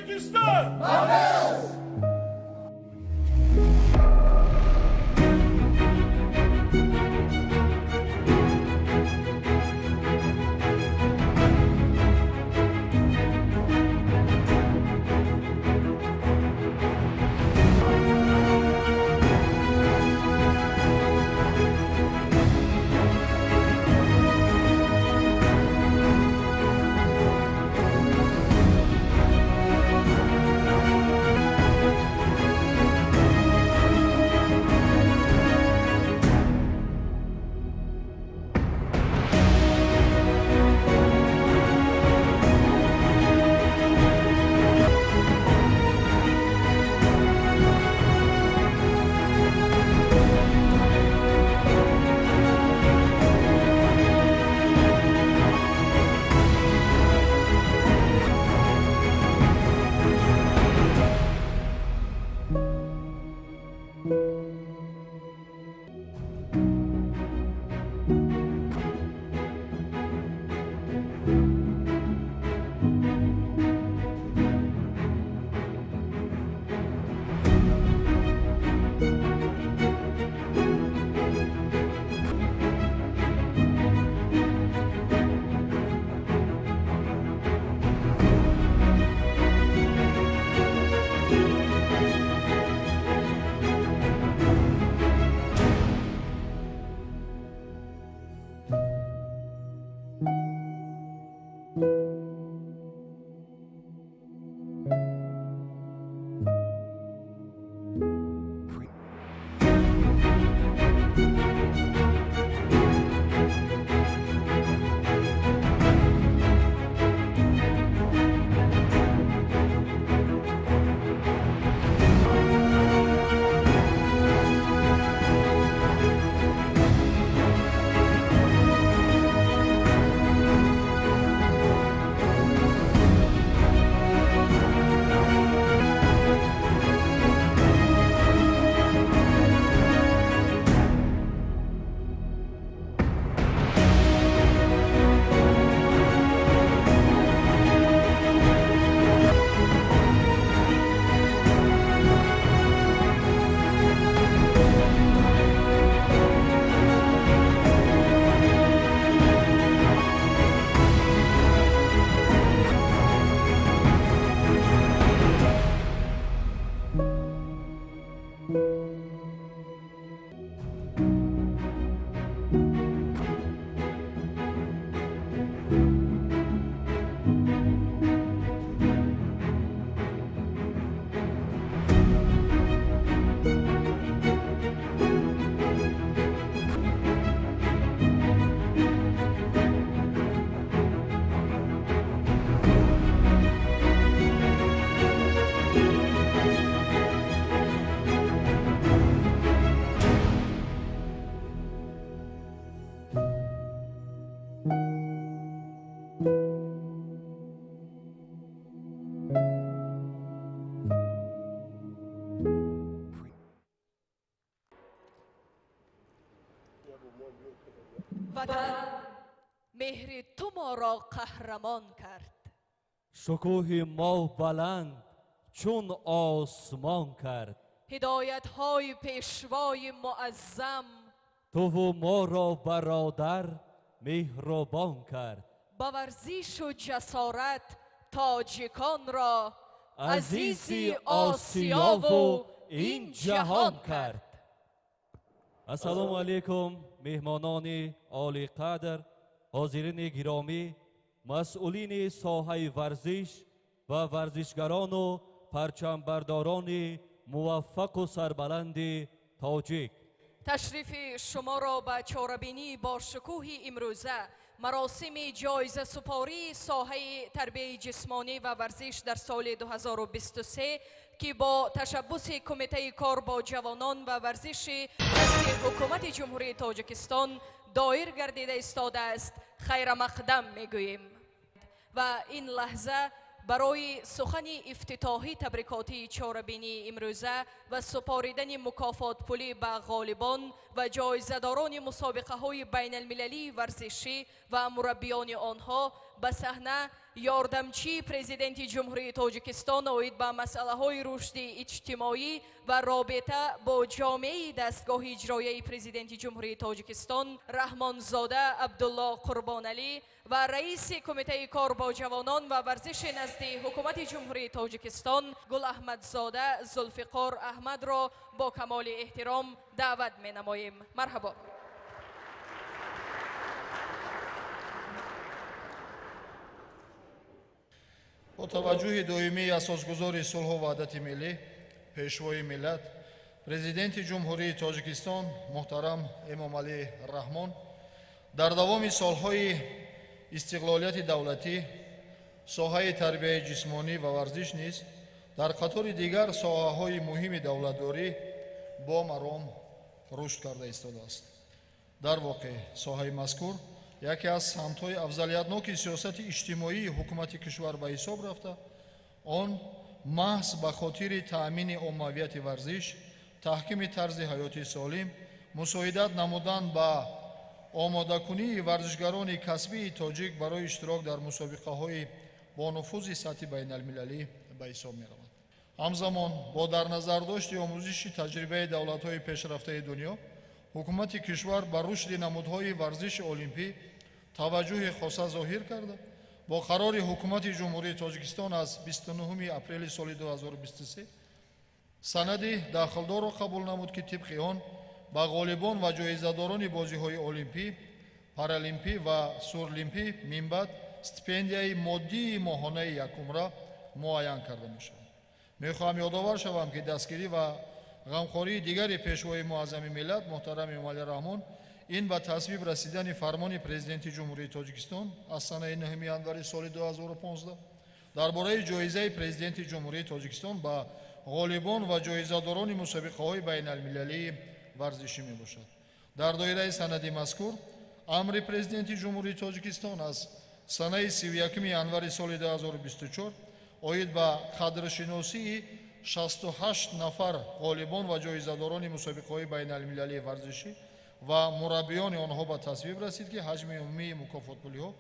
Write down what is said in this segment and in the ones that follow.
Тоҷикистон! Ватан меҳри ту моро қаҳрамон кард, шукӯҳи мо баланд чун осмон кард, ҳидоятҳои пешвои муаззам туву моро бародар меҳрубон кард, ба варзишу ҷасорат тоҷиконро азизи осиёву ин ҷаҳон кард. Ассалому алайкум, меҳмонони олиқадр, ҳозирини гиромӣ, масъулини соҳаи варзиш ва варзишгарону парчамбардорони муваффақу сарбаланди тоҷик. Ташрифи шуморо ба чорабинии бошукӯҳи имрӯза, маросими ҷоизасупории соҳаи тарбияи ҷисмонӣ ва варзиш дар соли 2023 ки бо ташаббуси Кумитаи кор бо ҷавонон ва варзиши назди ҳукумати Ҷумҳурии Тоҷикистон доир гардида истодааст, хайрамақдам мегӯем. Ва ин лаҳза барои сухани ифтитоҳӣ табрикотии чорабинии имрӯза ва супоридани мукофотпулӣ ба ғолибон ва ҷоизадорони мусобиқаҳои байналмилалии варзишӣ ва мураббиёни онҳо Ба саҳна ёрдамчии Президенти Ҷумҳурии Тоҷикистон оид ба масъалаҳои рушди иҷтимоӣ ва робита бо ҷомеаи дастгоҳи иҷроияи Президенти Ҷумҳурии Тоҷикистон Раҳмонзода Абдулло Қурбоналӣ ва раиси Кумитаи кор бо ҷавонон ва варзиши назди Ҳукумати Ҷумҳурии Тоҷикистон Гулаҳмадзода Зулфиқор Аҳмадро бо камоли эҳтиром даъват менамоем. Марҳабо. Бо таваҷҷӯҳи доимии асосгузори сулҳу ваҳдати миллӣ, Пешвои миллат, Президенти Ҷумҳурии Тоҷикистон муҳтарам Эмомалӣ Раҳмон дар давоми солҳои истиқлолияти давлатӣ соҳаи тарбияи ҷисмонӣ ва варзиш низ дар қатори дигар соҳаҳои муҳими давлатдорӣ бо маром рушд карда истодааст. Дар воқеъ, соҳаи мазкур яке аз самтҳои афзалиятноки сиёсати иҷтимоии ҳукумати кишвар ба ҳисоб рафта, он маҳз ба хотири таъмини оммавияти варзиш, таҳкими тарзи ҳаёти солим, мусоидат намудан ба омодакунии варзишгарони касбии тоҷик барои иштирок дар мусобиқаҳои бонуфузи сатҳи байналмилалӣ ба ҳисоб меравад. Ҳамзамон бо дар назардошти омӯзиши таҷрибаи давлатҳои пешрафтаи дунё, ҳукумати кишвар ба рушди намудҳои варзиши олимпӣ таваҷҷӯҳи хоса зоҳир карда, бо қарори Ҳукумати Ҷумҳурии Тоҷикистон аз 29 апрели соли 2023 санади дахлдорро қабул намуд, ки тибқи он ба ғолибон ва ҷоизадорони бозиҳои олимпӣ, паралимпӣ ва сурлимпӣ минбаъд стипендияи моддии моҳонаи якумра муайян карда мешавад. Мехоҳам ёдовар шавам, ки дастгирӣ ва ғамхории дигари Пешвои муаззами миллат муҳтарам Эмомалӣ Раҳмон ин ба тасвиб расидани фармони Президенти Ҷумҳурии Тоҷикистон аз санаи 9 январи соли 2015 дар бораи ҷоизаи Президенти Ҷумҳурии Тоҷикистон ба ғолибон ва ҷоизадорони мусобиқаҳои байналмилалии варзишӣ мебошад. Дар доираи санади мазкур амри Президенти Ҷумҳурии Тоҷикистон аз санаи 31 январи соли 2024 оид ба қадршиносии 68 нафар ғолибон ва ҷоизадорони мусобиқаҳои байналмилалии варзишӣ ва мураббиёни онҳо ба тасвиб расид, ки ҳаҷми умумии мукофотпулиҳо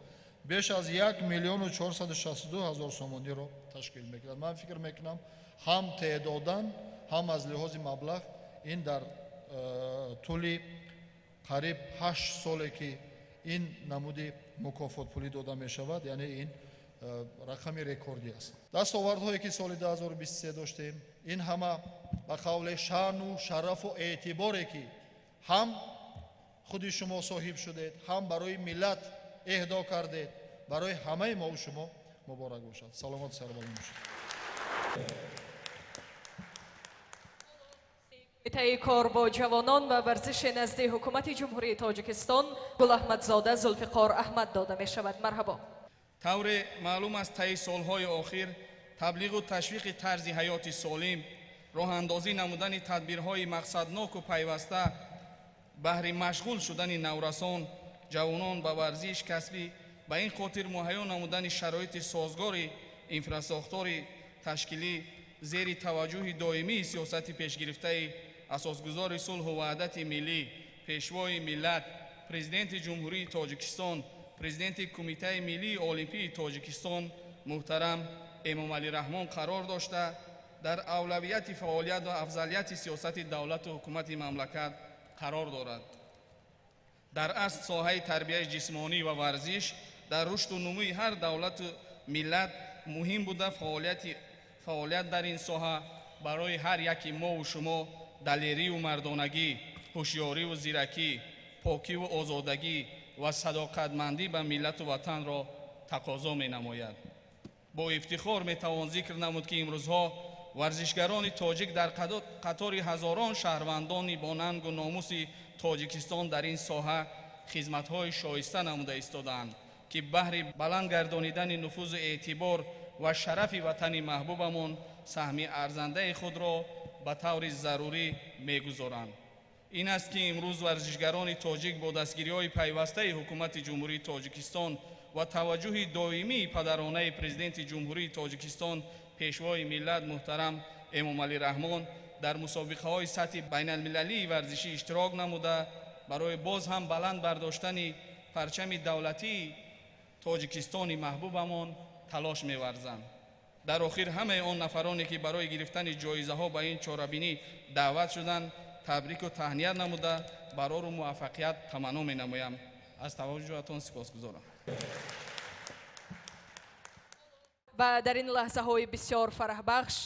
беш аз 1 462 000 сомониро ташкил мекунад. Ман фикр мекунам, ҳам теъдодан, ҳам аз лиҳози маблағ ин дар тӯли қариб 8 соле ки ин намуди мукофотпулӣ дода мешавад, яъне ин рақами рекордӣ аст. Дастовардҳое ки соли 2023 доштем, ин ҳама ба қавле шаъну шарафу эътиборе ки ҳам худи шумо соҳиб шудед, ҳам барои миллат эҳдо кардед, барои ҳамаи мову шумо муборак бошад. Саломату сарбаланд бошед. Кумитаи кор бо ҷавонон ва варзиши назди Ҳукумати Ҷумҳурии Тоҷикистон Гулаҳмадзода Зулфиқор Аҳмад дода мешавад. Марҳабо. Тавре маълум аст, таи солҳои охир таблиғу ташвиқи тарзи ҳаёти солим, роҳандозӣ намудани тадбирҳои мақсадноку пайваста баҳри машғул шудани наврасон, ҷавонон ба варзиш касбӣ, ба ин хотир муҳайё намудани шароити созгори инфрасохтори ташкилӣ зери таваҷҷӯҳи доимии сиёсати пешгирифтаи асосгузори сулҳу ваҳдати миллӣ, Пешвои миллат, Президенти Ҷумҳурии Тоҷикистон, Президенти Кумитаи миллии олимпии Тоҷикистон муҳтарам Эмомалӣ Раҳмон қарор дошта, дар авлавияти фаъолият ва афзалияти сиёсати давлату ҳукумати мамлакат қарор дорад. Дар асл соҳаи тарбияи ҷисмонӣ ва варзиш дар рушду нумӯи ҳар давлату миллат муҳим буда, фаъолият дар ин соҳа барои ҳар яки мову шумо далерию мардонагӣ, ҳушёриву зиракӣ, покиву озодагӣ ва садоқатмандӣ ба миллату ватанро тақозо менамояд. Бо ифтихор метавон зикр намуд, ки имрӯзҳо варзишгарони тоҷик дар қатори ҳазорон шаҳрвандони бо нангу номуси Тоҷикистон дар ин соҳа хизматҳои шоиста намуда истодаанд, ки баҳри баланд гардонидани нуфузу эътибор ва шарафи ватани маҳбубамон саҳми арзандаи худро ба таври зарурӣ мегузоранд. Ин аст, ки имрӯз варзишгарони тоҷик бо дастгириҳои пайвастаи Ҳукумати Ҷумҳурии Тоҷикистон ва таваҷҷӯҳи доимии падаронаи Президенти Ҷумҳурии Тоҷикистон, Пешвои миллат муҳтарам Эмомалӣ Раҳмон дар мусобиқаҳои сатҳи байналмилалии варзишӣ иштирок намуда, барои боз ҳам баланд бардоштани парчами давлатии Тоҷикистони маҳбубамон талош меварзанд. Дар охир ҳамаи он нафароне ки барои гирифтани ҷоизаҳо ба ин чорабинӣ даъват шуданд, табрику таҳният намуда, барору муваффақият таманно менамоям. Аз таваҷҷӯҳатон сипосгузорам. Ва дар ин лаҳзаҳои бисёр фараҳбахш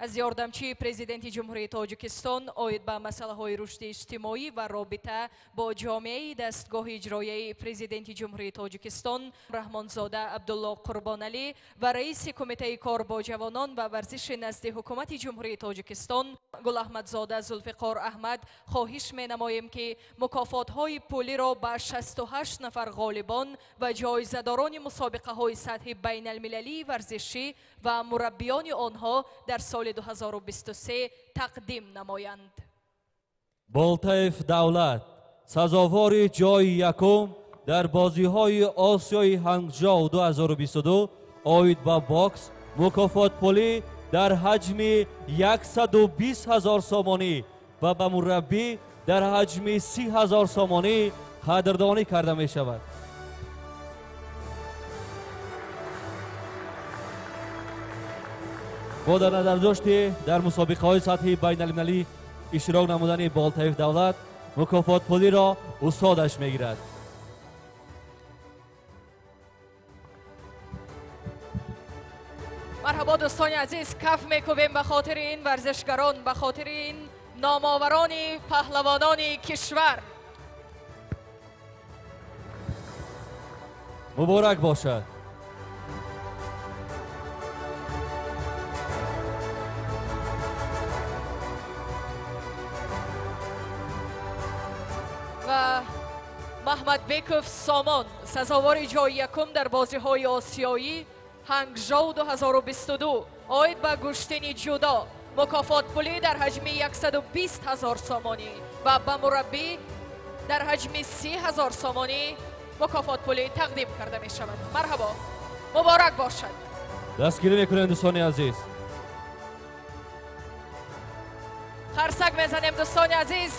аз ёрдамчии президенти Ҷумҳурии Тоҷикистон оид ба масъалаҳои рушди иҷтимоӣ ва робита бо ҷомеаи дастгоҳи иҷроияи президенти Ҷумҳурии Тоҷикистон Раҳмонзода Абдулло Қурбоналӣ ва раиси Кумитаи кор бо ҷавонон ва варзиши назди Ҳукумати Ҷумҳурии Тоҷикистон Гулаҳмадзода Зулфиқор Аҳмад хоҳиш менамоем, ки мукофотҳои пулиро ба 68 нафар ғолибон ва ҷоизадорони мусобиқаҳои сатҳи байналмилалии варзишӣ ва мураббиёни онҳо дар соли 2023 тақдим намоянд. Болтаев Давлат сазовори ҷойи якум дар бозиҳои Осиёи Ҳангжоу 2022 оид ба бокс мукофотпулӣ дар ҳаҷми 120 ҳазор сомонӣ ва ба мураббӣ дар ҳаҷми 30 ҳазор сомонӣ қадрдонӣ карда мешавад. Бо дар назардошти дар мусобиқаҳои сатҳи байналмилалӣ иштирок намудани Болтаев Давлат мукофотпулиро устодаш мегирад. Марҳабо дӯстони азиз, каф мекӯбем ба хотири ин варзишгарон, ба хотири ин номоварони паҳлавонони кишвар. Муборак бошад. Ва Маҳмадбеков Сомон сазовори ҷойи якум дар бозиҳои осиёӣ Ҳангжоу 2022 оид ба гӯштини ҷудо мукофотпулӣ дар ҳаҷми 120 ҳазор сомонӣ ва ба мураббӣ дар ҳаҷми 30 ҳазор сомонӣ мукофотпулӣ тақдим карда мешавад. Марҳабо, муборак бошад. Дастгирӣ мекунем дӯстони азиз. Харсак мезанем дӯстони азиз.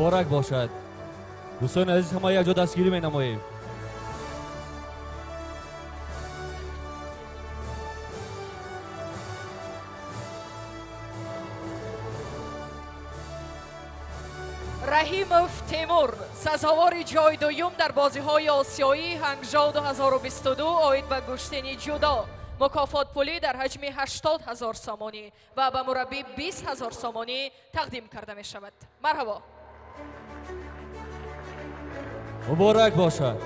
Муборак бошад. Дӯстони азиз, ҳама якҷо дастгирӣ менамоем. Раҳимов Темур сазовори ҷойи дуюм дар бозиҳои осиёӣ Ҳангжоу 2022 оид ба гӯштини ҷудо мукофотпулӣ дар ҳаҷми 80 ҳазор сомонӣ ва ба мураббӣ 20 ҳазор сомонӣ тақдим карда мешавад. Марҳабо. Муборак бошад.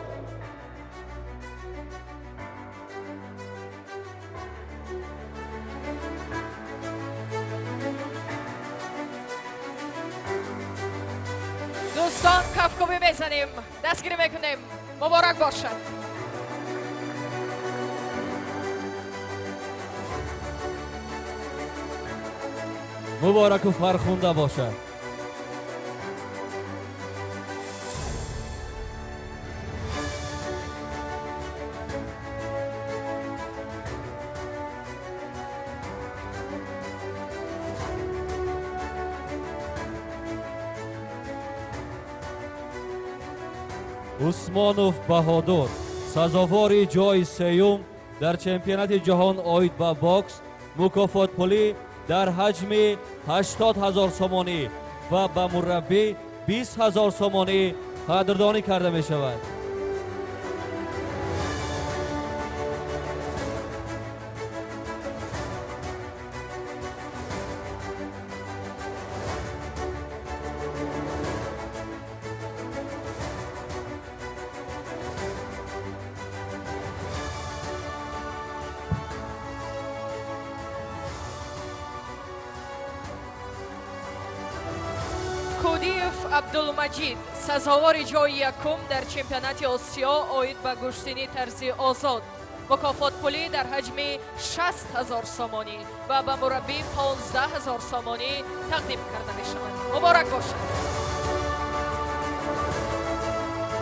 Дӯстон, кафкӯбӣ мезанем, дастгирӣ мекунем. Муборак бошад. Мубораку фархунда бошад. Усмонов Баҳодур сазовори ҷойи сеюм дар чемпионати ҷаҳон оид ба бокс мукофотпулӣ дар ҳаҷми 80 ҳазор сомонӣ ва ба мураббӣ 20 ҳазор сомонӣ қадрдонӣ карда мешавад. Кудиев Абдулмаҷид сазовори ҷойи якум дар чемпионати Осиё оид ба гӯштини тарзи озод мукофотпулӣ дар ҳаҷми 60 ҳазор сомонӣ ва ба мураббӣ 15 ҳазор сомонӣ тақдим карда мешавад. Муборак бошад.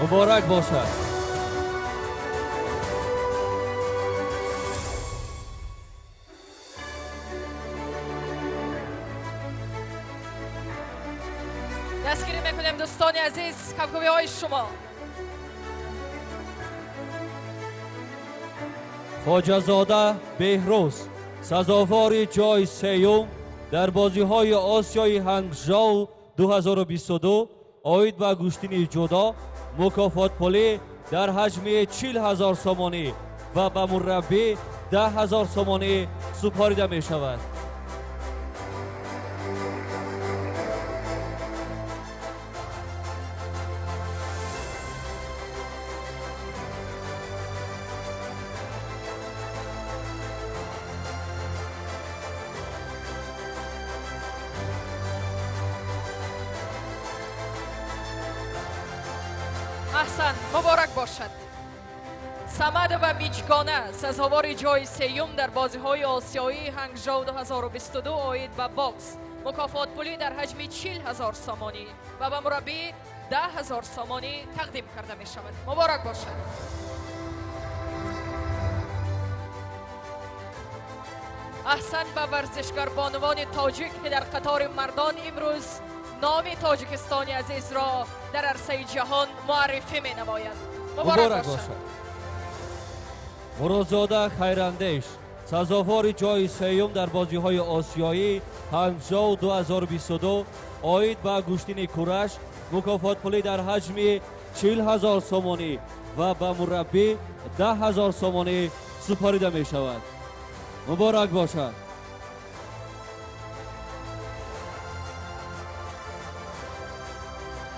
Муборак бошад. Дастгирӣ мекунем дӯстони азиз, кафкӯбиҳои шумо. Хоҷазода Беҳрӯз сазовори ҷои сеюм дар бозиҳои Осиёи Ҳангжоу 2022 оид ба гӯштини ҷудо мукофотпулӣ дар ҳаҷми 40 000 сомонӣ ва ба мураббӣ 10 000 сомонӣ супорида мешавад. Аҳсан, муборак бошад. Самадова Миҷгона сазовори ҷои сеюм дар бозиҳои Осиёии Ҳангжоу 2022 оид ба бокс. Мукофотпулӣ дар ҳаҷми 40 000 сомонӣ ва ба мураббӣ 10 000 сомонӣ тақдим карда мешавад. Муборак бошад. Аҳсан ба варзишгарбонувони тоҷик, ки дар қатори мардон имрӯз номи Тоҷикистони азизро дар арсаи ҷаҳон муаррифӣ менамояд. Муборак бошад. Муродзода Хайрандеш сазовори ҷои сеюм дар бозиҳои Осиёӣ Ҳангжоу 2022 оид ба гӯштини кураш мукофотпулӣ дар ҳаҷми 40 000 сомонӣ ва ба мураббӣ 10 000 сомонӣ супорида мешавад. Муборак бошад.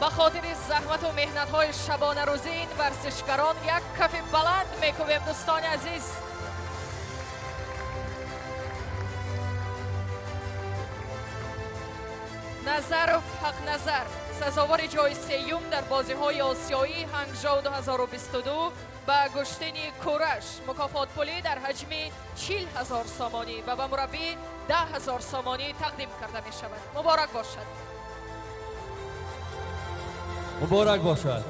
Ба хотири заҳмату меҳнатҳои шабонарӯзии ин варзишгарон як кафи баланд мекӯбем, дӯстони азиз. Назаров Ҳақназар сазовори ҷои сеюм дар бозиҳои Осиёии Ҳангжоу 2022 ба гӯштини кураш мукофотпулӣ дар ҳаҷми 40 000 сомонӣ ва ба мураббӣ 10 000 сомонӣ тақдим карда мешавад. Муборак бошад. Муборак бошад.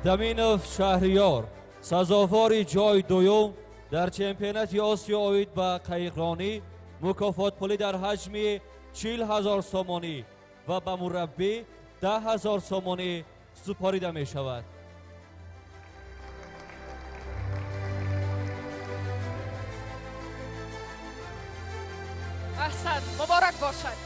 Даминов Шаҳриёр сазовори ҷои дуюм дар чемпионати Осиё оид ба қаиқронӣ мукофотпулӣ дар ҳаҷми 40 000 сомонӣ ва ба мураббӣ 10 000 сомонӣ супорида мешавад. Аҳсан, муборак бошад.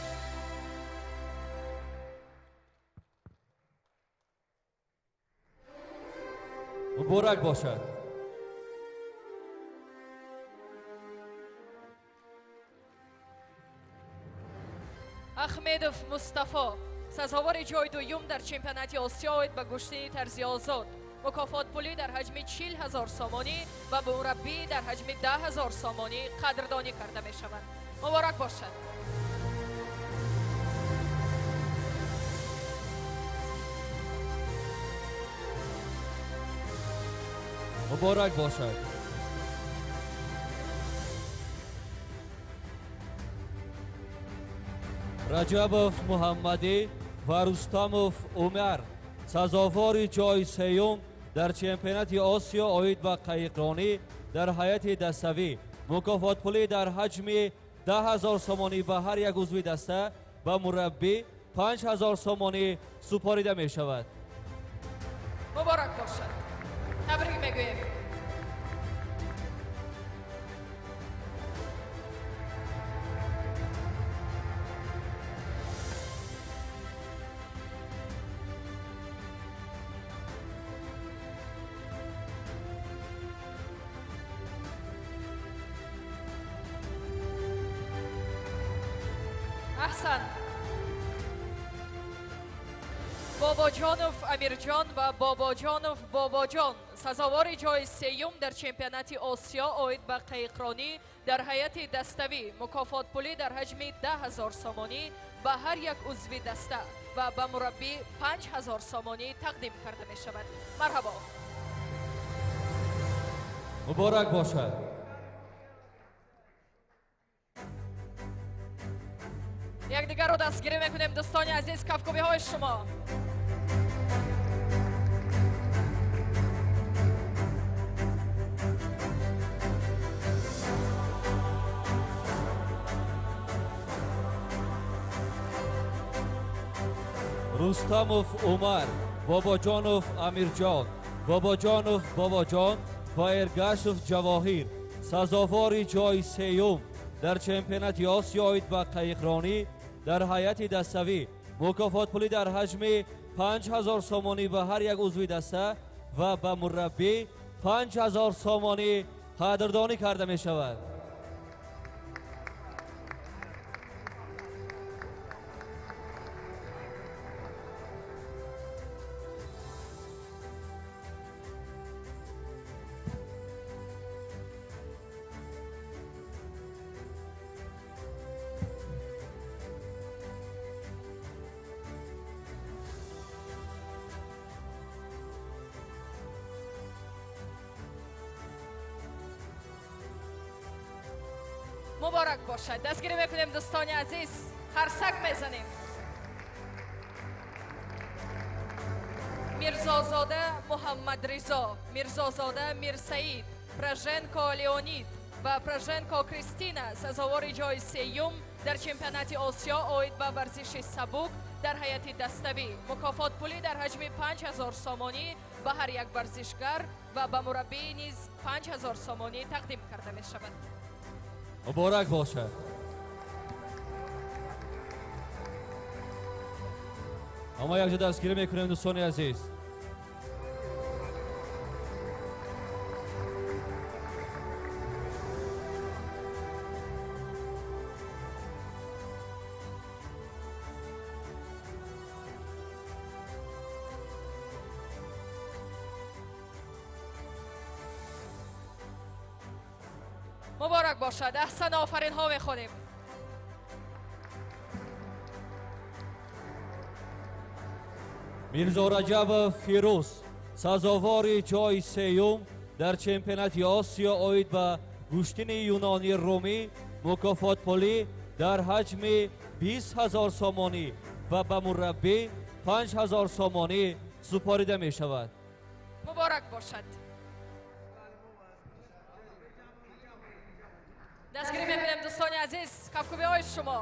Муборак бошад. Ахмедов Мустафо сазовори ҷои дуюм дар чемпионати Осиё оид ба гӯштини тарзи озод мукофотпулӣ дар ҳаҷми 40 000 сомонӣ ва ба мураббӣ дар ҳаҷми 10 000 сомонӣ қадрдонӣ карда мешаванд. Муборак бошад. Муборак бошад. Раҷабов Муҳаммадӣ ва Рустамов Умар сазовори ҷои сеюм дар чемпионати Осиё оид ба қаиқронӣ дар ҳайати даставӣ мукофотпулӣ дар ҳаҷми 10 000 сомонӣ ба ҳар як узви даста ба мураббӣ 5 000 сомонӣ супорида мешавад. Муборак бошад. Табрик мегӯем. Аҳсан. Бобоҷонов Амирҷон ва Бобоҷонов Бобоҷон сазовори ҷои сеюм дар чемпионати Осиё оид ба қаиқронӣ дар ҳайати даставӣ мукофотпулӣ дар ҳаҷми 10 000 сомонӣ ба ҳар як узви даста ва ба мураббӣ 5000 сомонӣ тақдим карда мешавад. Марҳабо. Муборак бошад. Якдигарро дастгирӣ мекунем, дӯстони азиз, кафкӯбиҳои шумо. Рустамов Умар, Бобоҷонов Амирҷон, Бобоҷонов Бобоҷон ва Эргашев Ҷавоҳир сазовори ҷои сеюм дар чемпионати Осиё оид ба қайиқронӣ дар ҳайати даставӣ мукофотпулӣ дар ҳаҷми 5000 сомонӣ ба ҳар як узви даста ва ба мураббӣ 5000 сомонӣ қадрдонӣ карда мешавад. Муборак бошад. Дастгирӣ мекунем, дӯстони азиз, харсак мезанем. Мирзозода Муҳаммадризо, Мирзозода Мирсаид, Праженко Леонид ва Праженко Кристина сазовори ҷои сеюм дар чемпионати Осиё оид ба варзиши сабук дар ҳайати даставӣ. Мукофотпулӣ дар ҳаҷми 5000 сомонӣ ба ҳар як варзишгар ва ба мураббӣ низ 5000 сомонӣ тақдим карда мешавад. Муборак бошад. Ҳама якҷо дастгирӣ мекунем, дӯстони азиз. Муборак бошад. Аҳсан, офаринҳо мехонем. Мирзо Раҷабов Фирӯз сазовори ҷои сеюм дар чемпионати Осиё оид ба гӯштини юнони румӣ мукофотпулӣ дар ҳаҷми 20 000 сомонӣ ва ба мураббӣ 5 000 сомонӣ супорида мешавад. Муборак бошад. Дастгирӣ мекунем, дӯстони азиз, кафкӯбиҳои шумо.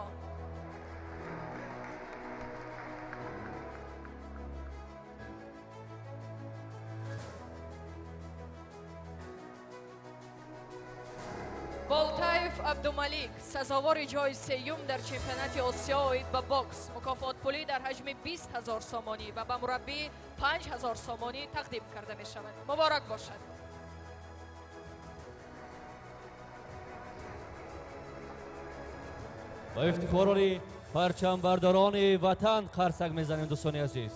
Болтаев Абдумалик сазовори ҷои сеюм дар чемпионати Осиё оид ба бокс. Мукофотпулӣ дар ҳаҷми 20 000 сомонӣ ва ба мураббӣ 5 000 сомонӣ тақдим карда мешавад. Муборак бошад. Ба ифтихорони парчамбардорони ватан қарсак мезанем, дӯстони азиз.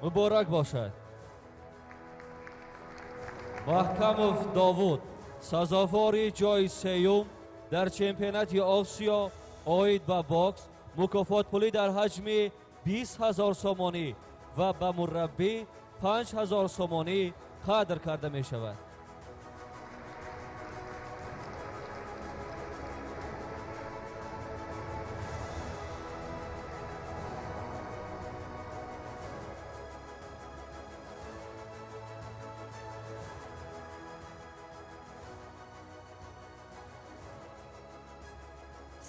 Муборак бошад. Маҳкамов Довуд сазовори ҷои сеюм дар чемпионати Осиё оид ба бокс мукофотпулӣ дар ҳаҷми 20 000 сомонӣ ва ба мураббӣ 5 000 сомонӣ қадр карда мешавад.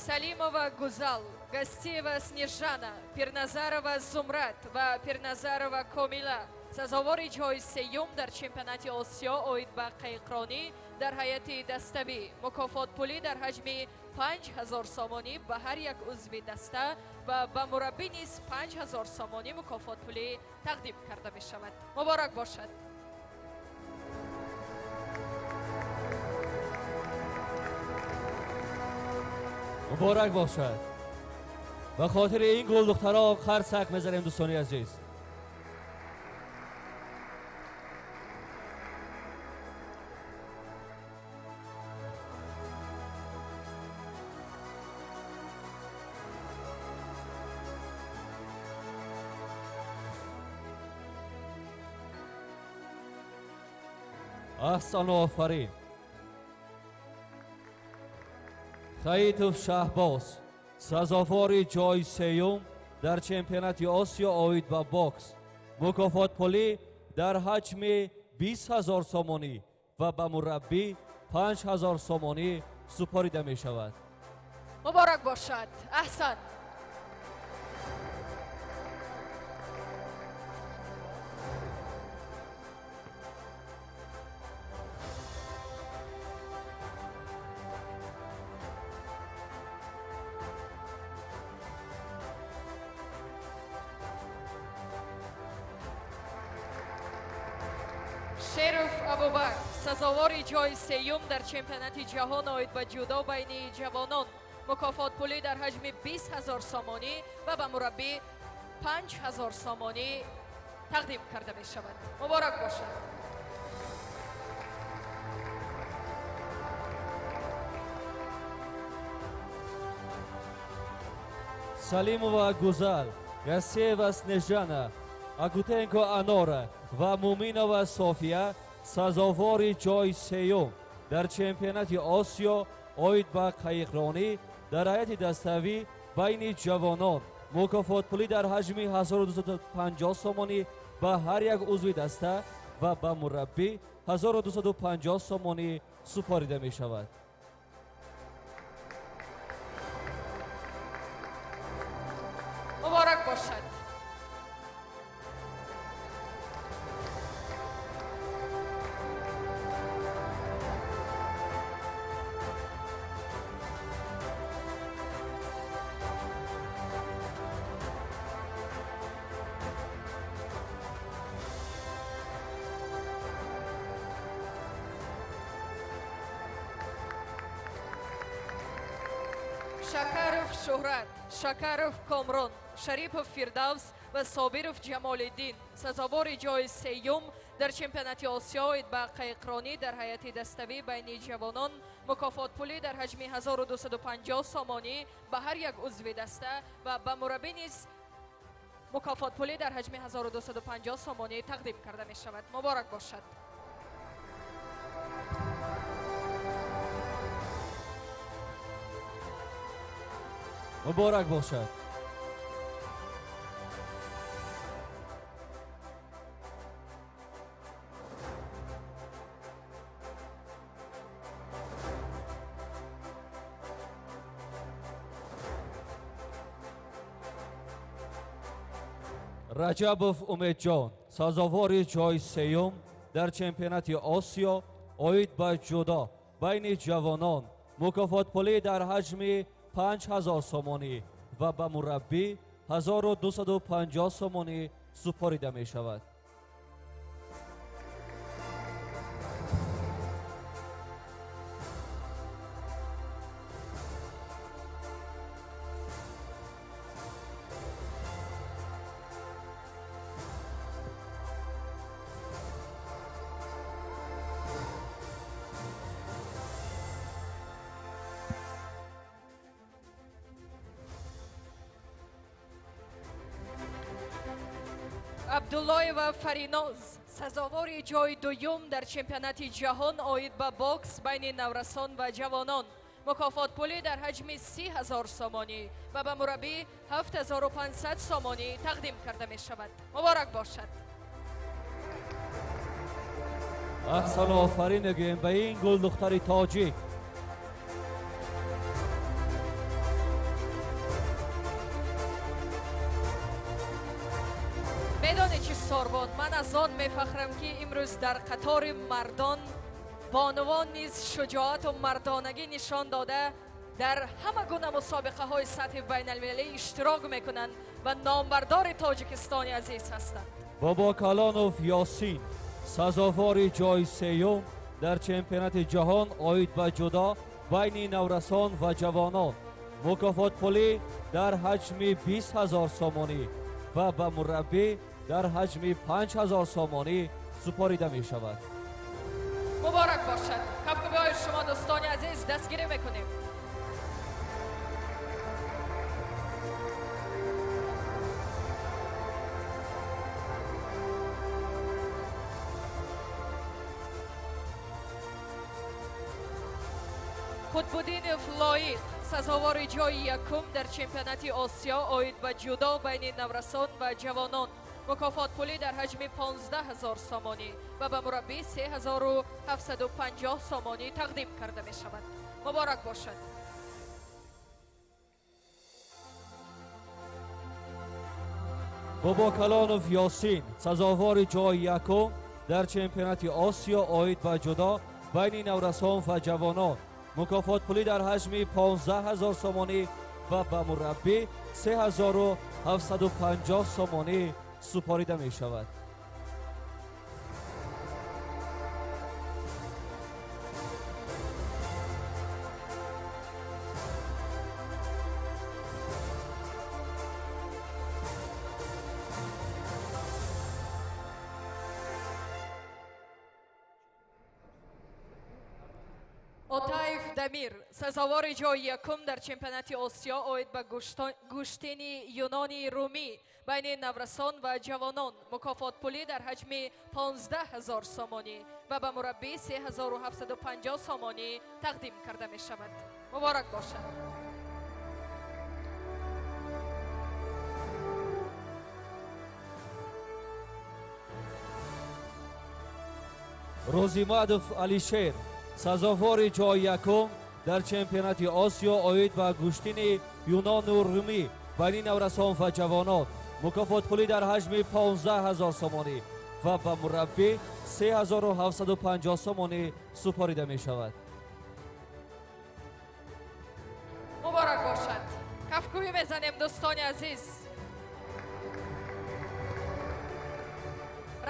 Салимова Гузал, Гастиева Снежана, Пирназарова Зумрат ва Пирназарова Комила сазовори ҷои сеюм дар чемпионати Осиё оид ба қайиқронӣ дар ҳайати даставӣ. Мукофотпулӣ дар ҳаҷми 5 000 сомонӣ ба ҳар як узви даста ва ба мураббӣ низ 5 000 сомонӣ мукофотпулӣ тақдим карда мешавад. Муборак бошад. Муборак бошад. Ба хотири ин гулдухтаро қарсак мезанем, дӯстони азиз. Аҳсан, офарин. Хаитов Шаҳбоз, сазовори ҷои сеюм дар чемпионати Осиё оид ба бокс, мукофотпулӣ дар ҳаҷми 20 000 сомонӣ ва ба мураббӣ 5000 сомонӣ супорида мешавад. Муборак бошад, аҳсан. Шеров Абубакр, сазовори ҷои сеюм дар чемпионати ҷаҳон оид ба ҷудо байни ҷавонон, мукофотпулӣ дар ҳаҷми 20 000 сомонӣ ва ба мураббӣ 5000 сомонӣ тақдим карда мешавад. Муборак бошад. Салимова Гузал, Гасеева Снежана, Агутенко Анора ва Муминова София, сазовори ҷои сеюм дар чемпионати Осиё оид ба қайиқронӣ дар ҳайати даставӣ байни ҷавонон, мукофотпулӣ дар ҳаҷми 1250 сомонӣ ба ҳар як узви даста ва ба мураббӣ 1250 сомонӣ супорида мешавад. Муборак бошад. Шакаров Шуҳрат, Шакаров Комрон, Шарипов Фирдавс ва Собиров Ҷамолиддин, сазовори ҷои сеюм дар чемпионати Осиё оид ба қайиқронӣ дар ҳайати даставӣ байни ҷавонон, мукофотпулӣ дар ҳаҷми 1250 сомонӣ ба ҳар як узви даста ва ба мураббӣ низ мукофотпулӣ дар ҳаҷми 1250 сомонӣ тақдим карда мешавад. Муборак бошад. Муборак бошад. Раҷабов Умедҷон, сазовори ҷои сеюм дар чемпионати Осиё оид ба ҷудо байни ҷавонон, мукофотпулӣ дар ҳаҷми 5000 сомонӣ ва ба мураббӣ 1250 сомонӣ супорида мешавад. Абдуллоева Фариноз, сазовори ҷои дуюм дар чемпионати ҷаҳон оид ба бокс байни наврасон ва ҷавонон, мукофотпулӣ дар ҳаҷми 30 000 сомонӣ ва ба мураббӣ 7500 сомонӣ тақдим карда мешавад. Муборак бошад. Аҳсану офарин мегӯем ба ин гулдухтари тоҷик. Медонӣ чӣ, Сорбон, ман аз он мефахрам, ки имрӯз дар қатори мардон бонувон низ шуҷоату мардонагӣ нишон дода, дар ҳама гуна мусобиқаҳои сатҳи байналмилалӣ иштирок мекунанд ва номбардори Тоҷикистони азиз ҳастанд. Бобокалонов Ёсин, сазовори ҷои сеюм дар чемпионати ҷаҳон оид ба ҷудо байни наврасон ва ҷавонон, Мукофотпулӣ дар ҳаҷми 20 ҳазор сомонӣ ва ба мураббӣ дар ҳаҷми 5 ҳазор сомонӣ супорида мешавад. Муборак бошад. Кафкӯбиҳои шумо дӯстони азиз дастгирӣ мекунем. Қутбуддинов Лоиқ сазовори ҷои якум дар чемпионати Осиё оид ба ҷудо байни наврасон ва ҷавонон. Мукофотпулӣ дар ҳаҷми 15 ҳазор сомонӣ ва ба мураббӣ 3750 сомонӣ тақдим карда мешавад. Муборак бошад. Бобокалонов Ёсин сазовори ҷои якум дар чемпионати Осиё оид ба ҷудо байни наврасон ва ҷавонон. Мукофотпулӣ дар ҳаҷми 15 ҳазор сомонӣ ва ба мураббӣ 3750 сомонӣ супорида мешавад. Отаев Дамир сазовори ҷои якум дар чемпионати Осиё оид ба гӯштини юнони румӣ байни наврасон ва ҷавонон. Мукофотпулӣ дар ҳаҷми 15 ҳазор сомонӣ ва ба мураббӣ 3750 сомонӣ тақдим карда мешавад. Муборак бошад. Рӯзимадов Алишер сазовори ҷои якум дар чемпионати Осиё оид ба гӯштини юнону румӣ байни наврасон ва ҷавонон. Мукофотпулӣ дар ҳаҷми 15 ҳазор сомонӣ ва ба мураббӣ 3750 сомонӣ супорида мешавад. Муборак бошад. Кафкӯбӣ мезанем дӯстони азиз.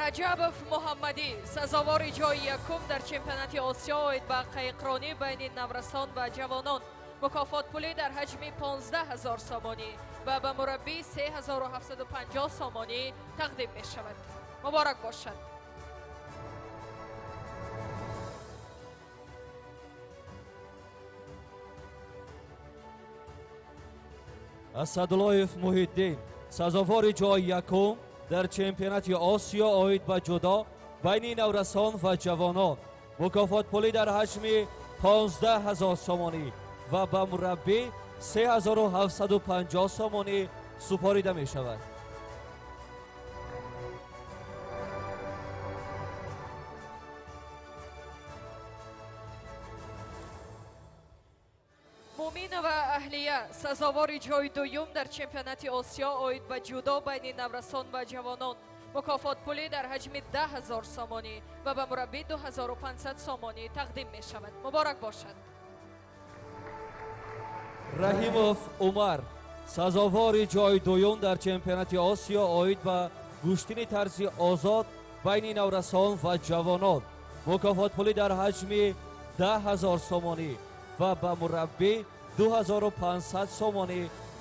Раҷабов Муҳаммадӣ сазовори ҷои якум дар чемпионати Осиё оид ба қайиқронӣ байни наврасон ва ҷавонон. Мукофотпулӣ дар ҳаҷми 15 ҳазор сомонӣ ва ба мураббӣ 3750 сомонӣ тақдим мешавад. Муборак бошад. Асадуллоев Муҳиддин сазовори ҷои якум дар чемпионати Осиё оид ба ҷудо байни наврасон ва ҷавонон. Мукофотпулӣ дар ҳаҷми 15 ҳазор сомонӣ ва ба мураббӣ 3750 сомонӣ супорида мешавад. Муминова Аҳлия сазовори ҷои дуюм дар чемпионати Осиё оид ба ҷудо байни наврасон ва ҷавонон. Мукофотпулӣ дар ҳаҷми 10 ҳазор сомонӣ ва ба мураббӣ 2500 сомонӣ тақдим мешавад. Муборак бошад. Раҳимов Умар сазовори ҷои дуюм дар чемпионати Осиё оид ба гӯштини тарзи озод байни наврасон ва ҷавонон. Мукофотпулӣ дар ҳаҷми 10 ҳазор сомонӣ ва ба мураббӣ 2500 сомонӣ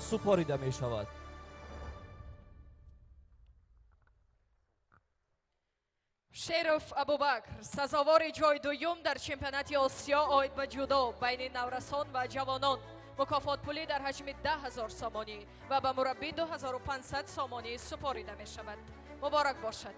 супорида мешавад. Шеров Абубакр сазовори ҷои дуюм дар чемпионати Осиё оид ба ҷудо байни наврасон ва ҷавонон. Мукофотпулӣ дар ҳаҷми 10 ҳазор сомонӣ ва ба мураббӣ 2500 сомонӣ супорида мешавад. Муборак бошад.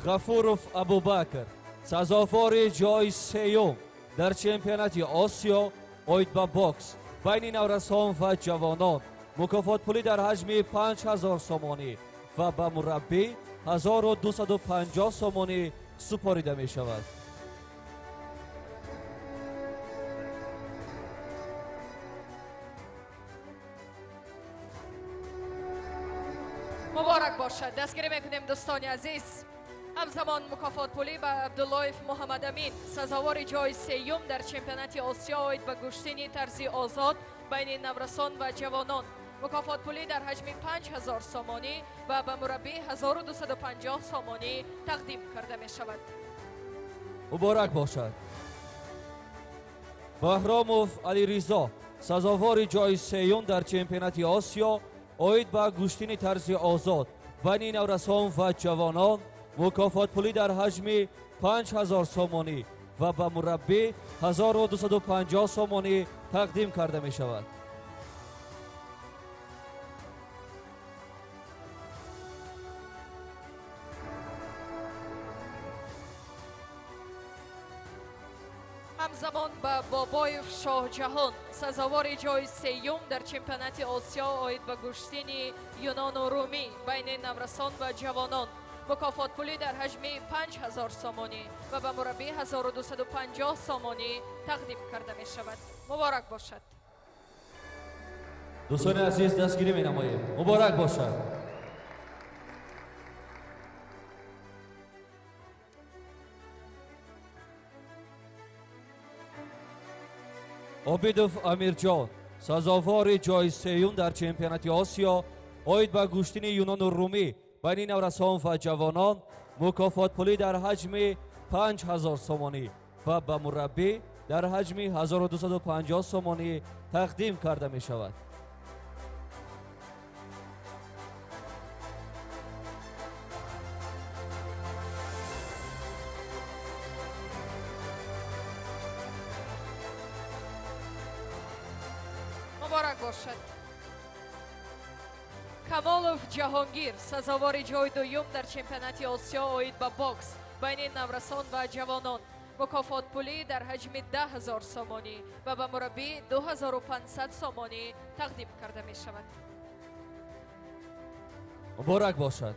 Ғафуров Абубакр сазовори ҷои сеюм дар чемпионати Осиё оид ба бокс байни наврасон ва ҷавонон. Мукофотпулӣ дар ҳаҷми 5 ҳазор сомонӣ ва ба мураббӣ 1250 сомонӣ супорида мешавад. Муборак бошад. Дастгирӣ мекунем дӯстони азиз. Ҳамзамон мукофотпулӣ ба Абдуллоев Муҳаммадамин сазовори ҷои сеюм дар чемпионати Осиё оид ба гӯштини тарзи озод байни наврасон ва ҷавонон. Мукофотпулӣ дар ҳаҷми 5000 сомонӣ ва ба мураббӣ 1250 сомонӣ тақдим карда мешавад. Муборак бошад. Баҳромов Алиризо сазовори ҷои сеюм дар чемпионати Осиё оид ба гӯштини тарзи озод байни наврасон ва ҷавонон, мукофотпулӣ дар ҳаҷми 5000 сомонӣ ва ба мураббӣ 1250 сомонӣ тақдим карда мешавад. Ҳамзамон ба Бобоев Шоҳҷаҳон сазовори ҷои сеюм дар чемпионати Осиё оид ба гӯштини юнону румӣ байни наврасон ва ҷавонон, мукофотпулӣ дар ҳаҷми 5000 сомонӣ ва ба мураббӣ 1250 сомонӣ тақдим карда мешавад. Муборак бошад. Дӯстони азиз, дастгирӣ менамоем. Муборак бошад. Обидов Амирҷон сазовори ҷои сеюм дар чемпионати Осиё оид ба гӯштини юнону румӣ байни наврасон ва ҷавонон, мукофотпулӣ дар ҳаҷми 5000 сомонӣ ва ба мураббӣ дар ҳаҷми 1250 сомонӣ тақдим карда мешавад. Муборак бошад. Камолов Ҷаҳонгир сазовори ҷои дуюм дар чемпионати Осиё оид ба бокс байни наврасон ва ҷавонон, мукофотпулӣ дар ҳаҷми 10000 сомонӣ ва ба мураббӣ 2500 сомонӣ тақдим карда мешавад. Муборак бошад.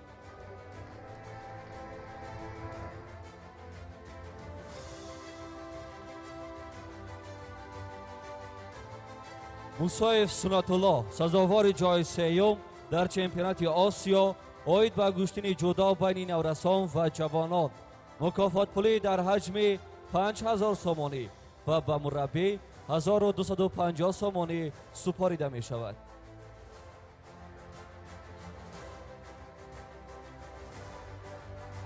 Мусоев Сунатулло сазовори ҷои сеюм дар чемпионати Осиё оид ба гӯштини ҷудо байни наврасон ва ҷавонон, мукофотпулӣ дар ҳаҷми 5000 сомонӣ ва ба мураббӣ 1250 сомонӣ супорида мешавад.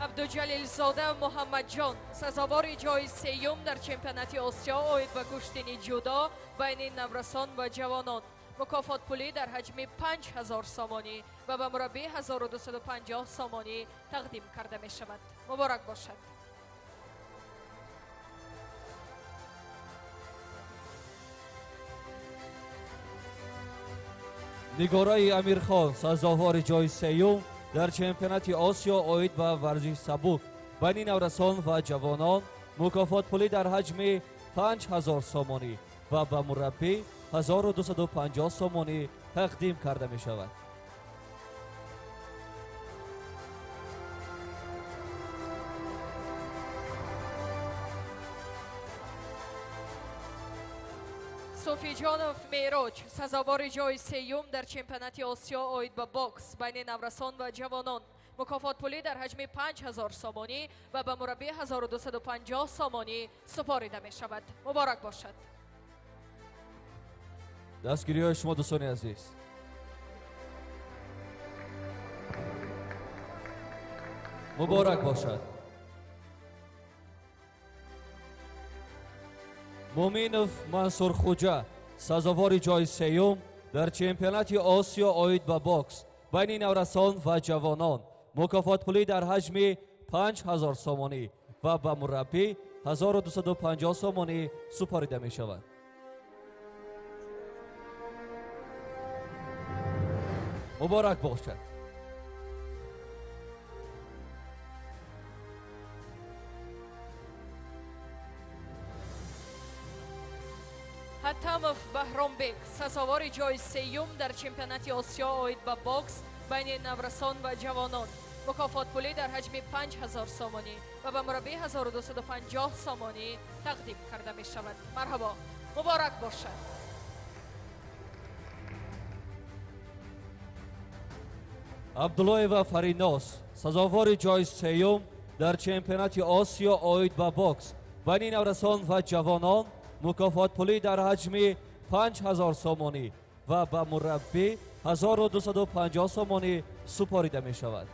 Абдуҷалилзода Муҳаммадҷон сазовори ҷои сеюм дар чемпионати Осиё оид ба гӯштини ҷудо байни наврасон ва ҷавонон, мукофотпулӣ дар ҳаҷми 5000 сомонӣ ва ба мураббӣ 1250 сомонӣ тақдим карда мешавад. Муборак бошад. Нигораи Амирхон сазовори ҷои сеюм дар чемпионати Осиё оид ба варзиши сабук байни наврасон ва ҷавонон, мукофотпулӣ дар ҳаҷми 5000 сомонӣ ва ба мураббӣ 1250 сомонӣ тақдим карда мешавад. Суфиҷонов Мероҷ сазовори ҷои сеюм дар чемпионати Осиё оид ба бокс байни наврасон ва ҷавонон, мукофотпулӣ дар ҳаҷми 5000 сомонӣ ва ба мураббӣ 1250 сомонӣ супорида мешавад. Муборак бошад. Дастгириҳои шумо, дӯстони азиз. Муборак бошад. Муминов Мансурхуҷа сазовори ҷои сеюм дар чемпионати Осиё оид ба бокс байни наврасон ва ҷавонон, мукофотпулӣ дар ҳаҷми 5000 сомонӣ ва ба мураббӣ 1250 сомонӣ супорида мешавад. Муборак бошад. Ҳатамов Баҳромбек сазовори ҷои сеюм дар чемпионати Осиё оид ба бокс байни наврасон ва ҷавонон, мукофотпулӣ дар ҳаҷми 5000 сомонӣ ва ба мураббӣ 1250 сомонӣ тақдим карда мешавад. Марҳабо, муборак бошад. Абдуллоева Фаринос сазовори ҷои сеюм дар чемпионати Осиё оид ба бокс байни наврасон ва ҷавонон, мукофотпулӣ дар ҳаҷми 5000 сомонӣ ва ба мураббӣ 1250 сомонӣ супорида мешавад.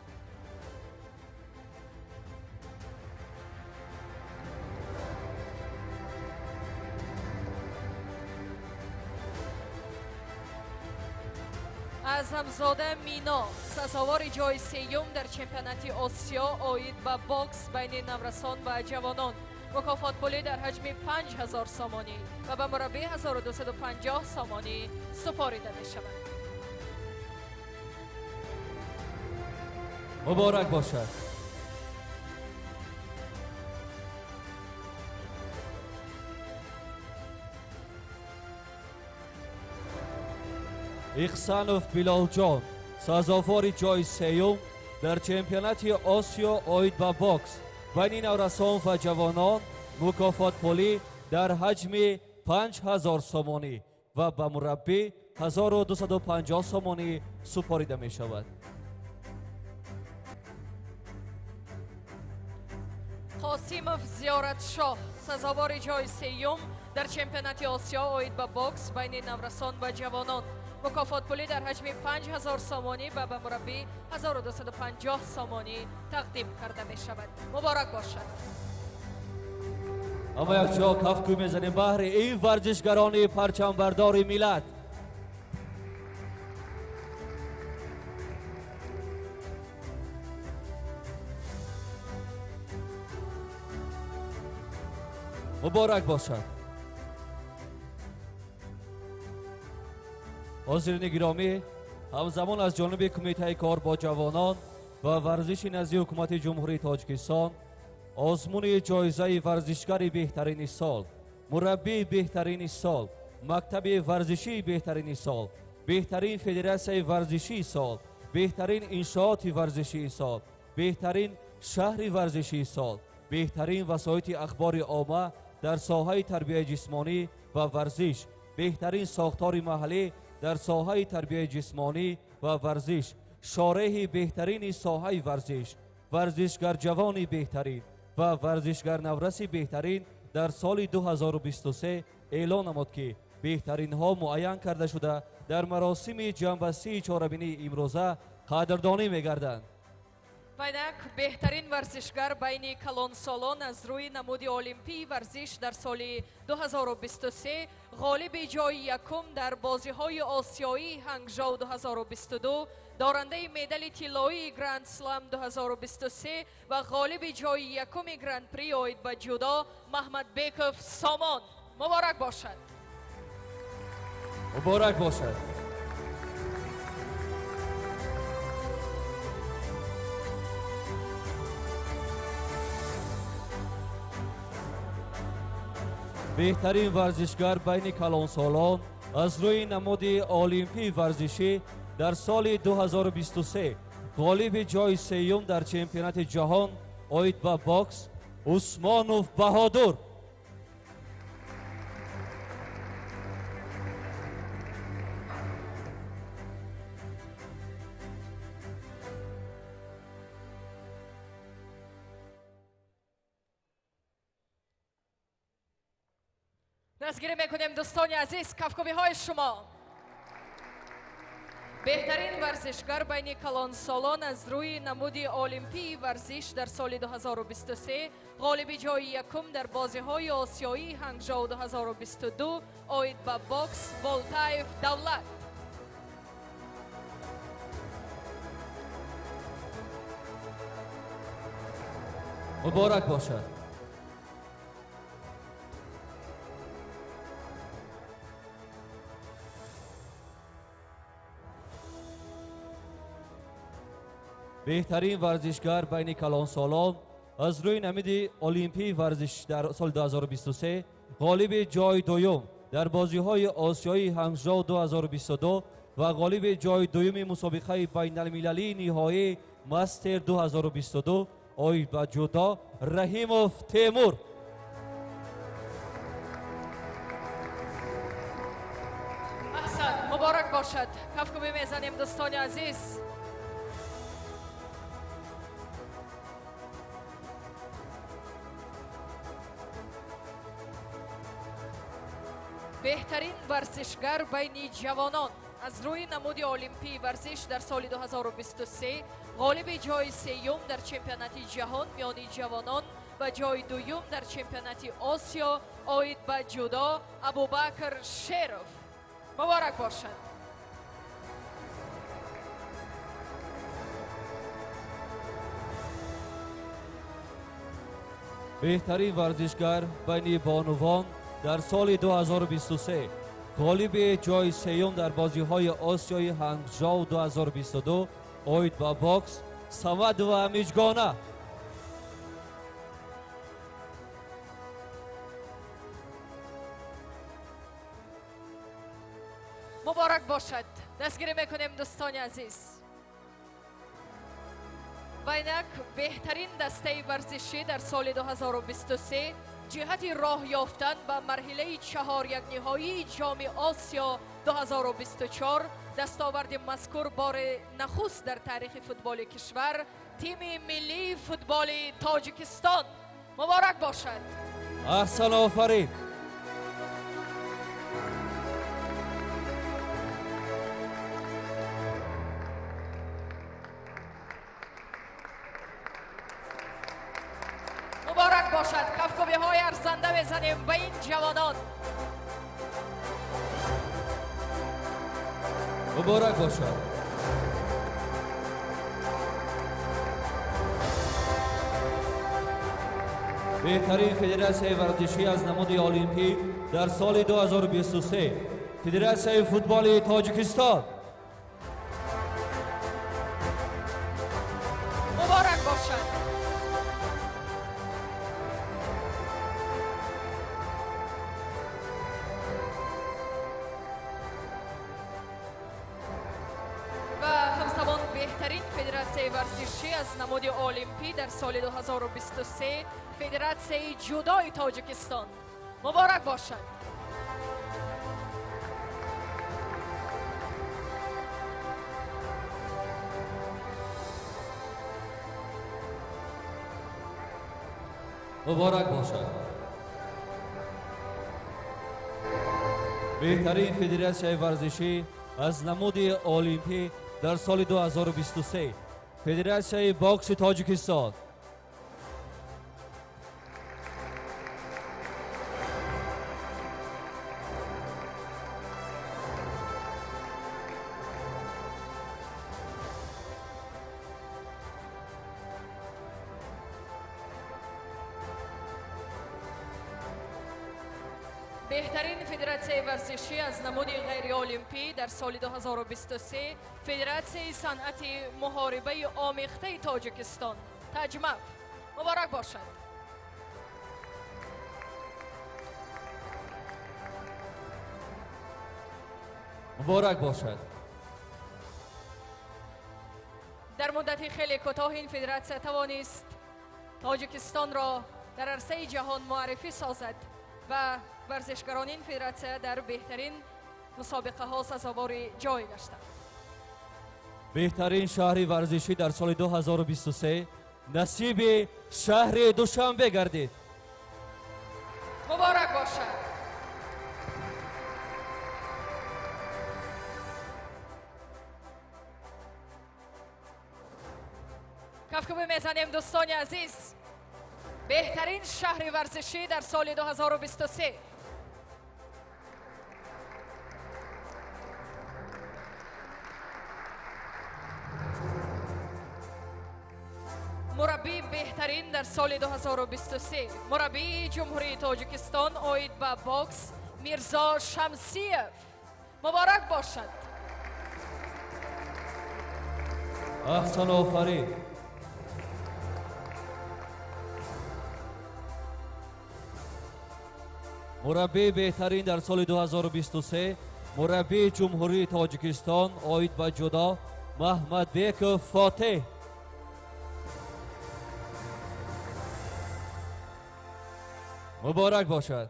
Аъзамзода Мино, сазовори ҷои сеюм дар чемпионати Осиё оид ба бокс байни наврасон ва ҷавонон. Мукофотпулӣ дар ҳаҷми 5000 сомонӣ ва ба мураббӣ 1250 сомонӣ супорида мешавад. Муборак бошад. Ихсанов Билолҷон, сазовори ҷои сеюм дар чемпионати Осиё оид ба бокс байни наврасон ва ҷавонон, мукофотпулӣ дар ҳаҷми 5000 сомонӣ ва ба мураббӣ 1250 сомонӣ супорида мешавад. Қосимов Зиёратшоҳ, сазовори ҷои сеюм дар чемпионати Осиё оид ба бокс байни наврасон ва ҷавонон. Мукофотпулӣ дар ҳаҷми 5000 сомонӣ ва ба мураббӣ 1250 сомонӣ тақдим карда мешавад. Муборак бошад. Ама якҷо кафкӯй мезанем баҳри ин варзишгарони парчамбардори миллат. Муборак бошад. Ҳозирини гиромӣ, ҳамзамон аз ҷониби Кумитаи кор бо ҷавонон ва варзиши назди Ҳукумати Ҷумҳурии Тоҷикистон озмуни ҷоизаи варзишгари беҳтарини сол, мураббии беҳтарини сол, мактаби варзишии беҳтарини сол, беҳтарин федератсияи варзишии сол, беҳтарин иншооти варзишии сол, беҳтарин шаҳри варзишии сол, беҳтарин васоити ахбори омма дар соҳаи тарбияи ҷисмонӣ ва варзиш, беҳтарин сохтори маҳаллӣ дар соҳаи тарбияи ҷисмонӣ ва варзиш, шореҳи беҳтарини соҳаи варзиш, варзишгарҷавони беҳтарин ва варзишгарнавраси беҳтарин дар соли 2023 эълон намуд, ки беҳтаринҳо муайян карда шуда дар маросими ҷамъбастии чорабинии имрӯза қадрдонӣ мегарданд. Инак беҳтарин варзишгар байни калонсолон аз рӯи намуди олимпии варзиш дар соли 2023, ғолиби ҷои якум дар бозиҳои осиёии Ҳангжоу 2022, дорандаи медали тиллоии Гранд Слам 2023 ва ғолиби ҷои якуми Гран-при оид ба ҷудо Маҳмадбеков Сомон. Муборак бошад. Муборак бошад. Беҳтарин варзишгар байни калонсолон аз рӯи намуди олимпии варзишӣ дар соли 2023, ғолиби ҷои сеюм дар чемпионати ҷаҳон оид ба бокс Усмонов Баҳодур. Дастгирӣ мекунем, дӯстони азиз, кафкӯбиҳои шумо. Беҳтарин варзишгар байни калонсолон аз рӯи намуди олимпии варзиш дар соли 2023, ғолиби ҷои якум дар бозиҳои осиёии Ҳангжоу 2022 оид ба бокс Болтаев Давлат. Муборак бошад. Беҳтарин варзишгар байни калонсолон аз рӯи намуди олимпии варзиш дар соли 2023, ғолиби ҷои дуюм дар бозиҳои осиёии Ҳангжоу 2022 ва ғолиби ҷои дуюми мусобиқаи байналмилалии ниҳоӣ Мастер 2022 оид ба ҷудо Раҳимов Темур. Аҳсан, муборак бошад. Кафкӯбӣ мезанем, дӯстони азиз. Беҳтарин варзишгар байни ҷавонон аз рӯи намуди олимпии варзиш дар соли 2023, ғолиби ҷои сеюм дар чемпионати ҷаҳон миёни ҷавонон ва ҷои дуюм дар чемпионати Осиё оид ба ҷудо Абубакр Шеров. Муборак бошад. Беҳтарин варзишгар байни бонувон дар соли 2023, ғолиби ҷойи сеюм дар бозиҳои Осиёи Ҳангжоу 2022 оид ба бокс Самадова Миҷгона. Муборак бошад. Дастгирӣ мекунем, дӯстони азиз. Ва инак беҳтарин дастаи варзишӣ дар соли 2023 ҷиҳати роҳ ёфтан ба марҳилаи чаҳорякниҳоии Ҷоми Осиё 2024, дастоварди мазкур бори нахуст дар таърихи футболи кишвар, тими миллии футболи Тоҷикистон. Муборак бошад. Аҳсан, офарин. Муборак бошад. Кафкӯбиҳои арзанда мезанем ба ин ҷавонон. Муборак бошад. Беҳтарин федератсияи варзишӣ аз намуди олимпӣ дар соли 2023, Федератсияи футболи Тоҷикистон. Муборак бошад. Ва ҳамзамон беҳтарин федератсияи варзишӣ аз намуди олимпӣ дар соли 2023, Федератсияи ҷудои Тоҷикистон. Муборак бошад. Муборак бошад. Беҳтарин федератсияи варзишӣ аз намуди олимпӣ дар соли 2023, Федератсияи бокси Тоҷикистон. Беҳтарин федератсияи варзишӣ аз намуди ғайриолимпӣ дар соли 2023, Федератсияи санъати муҳорибаи омехтаи Тоҷикистон, Таҷмаф. Муборак бошад. Муборак бошад. Дар муддати хеле кӯтоҳ ин федератсия тавонист Тоҷикистонро дар арсаи ҷаҳон муаррифӣ созад ва варзишгарони ин федератсия дар беҳтарин мусобиқаҳо сазовори ҷой гаштанд. Беҳтарин шаҳри варзишӣ дар соли 2023 насиби шаҳри Душанбе гардид. Муборак бошад. Кафкӯбӣ мезанем, дӯстони азиз. Беҳтарин шаҳри варзишӣ дар соли 2023. Мураббии беҳтарин дар соли 2023, мураббии Ҷумҳурии Тоҷикистон оид ба бокс Мирзо Шамсиев. Муборак бошад. Аҳсан, офарин. Мураббии беҳтарин дар соли 2023, мураббии Ҷумҳурии Тоҷикистон оид ба ҷудо Маҳмадбеков Фотеҳ. Муборак бошад.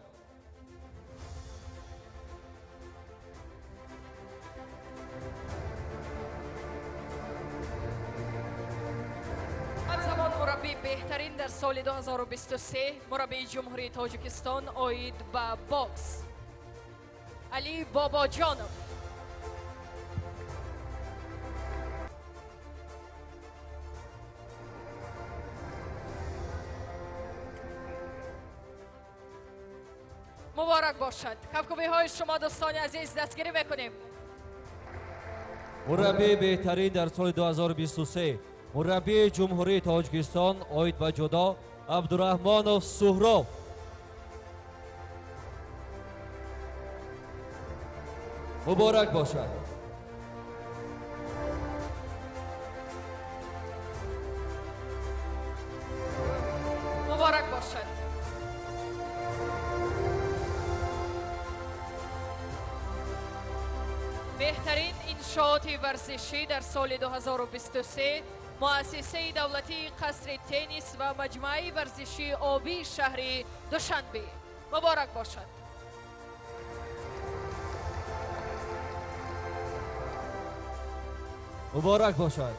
Ҳамзамон мураббии беҳтарин дар соли 2023, мураббии Ҷумҳурии Тоҷикистон оид ба бокс Али Бобоҷонов. Муборак бошад. Кафкӯбиҳои шумо, дӯстони азиз, дастгирӣ мекунем. Мураббии беҳтарин дар соли 2023, мураббии Ҷумҳурии Тоҷикистон оид ба ҷудо Абдураҳмонов Суҳроб. Муборак бошад. Муборак бошад. Беҳтарин иншооти варзишӣ дар соли 2023 муассисаи давлатии қасри теннис ва маҷмӯаи варзишии обии шаҳри Душанбе. Муборак бошад. Муборак бошад.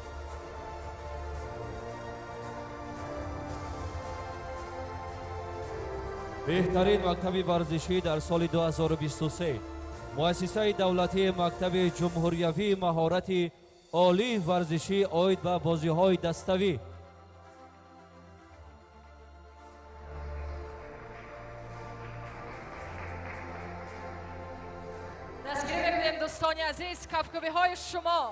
Беҳтарин мактаби варзишӣ дар соли 2023 муассисаи давлатии мактаби ҷумҳуриявии маҳорати олии варзишӣ оид ба бозиҳои даставӣ. Дастгирӣ мекунем дӯстони азиз, кафкӯбиҳои шумо.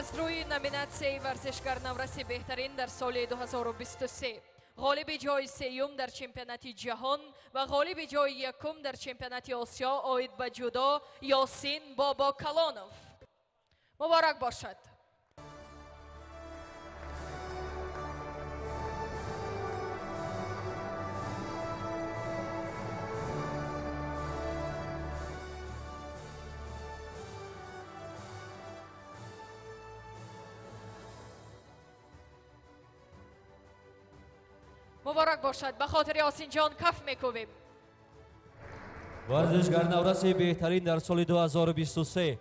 Аз рӯи номинатсияи варзишгар навраси беҳтарин дар соли 2023 ғолиби ҷои сеюм дар чемпионати ҷаҳон ва ғолиби ҷои якум дар чемпионати Осиё оид ба ҷудо Ёсин Бобокалонов. Муборак бошад. Муборак бошад. Ба хотири Ёсинҷон каф мекӯбем. Варзишгар навраси беҳтарин дар соли 2023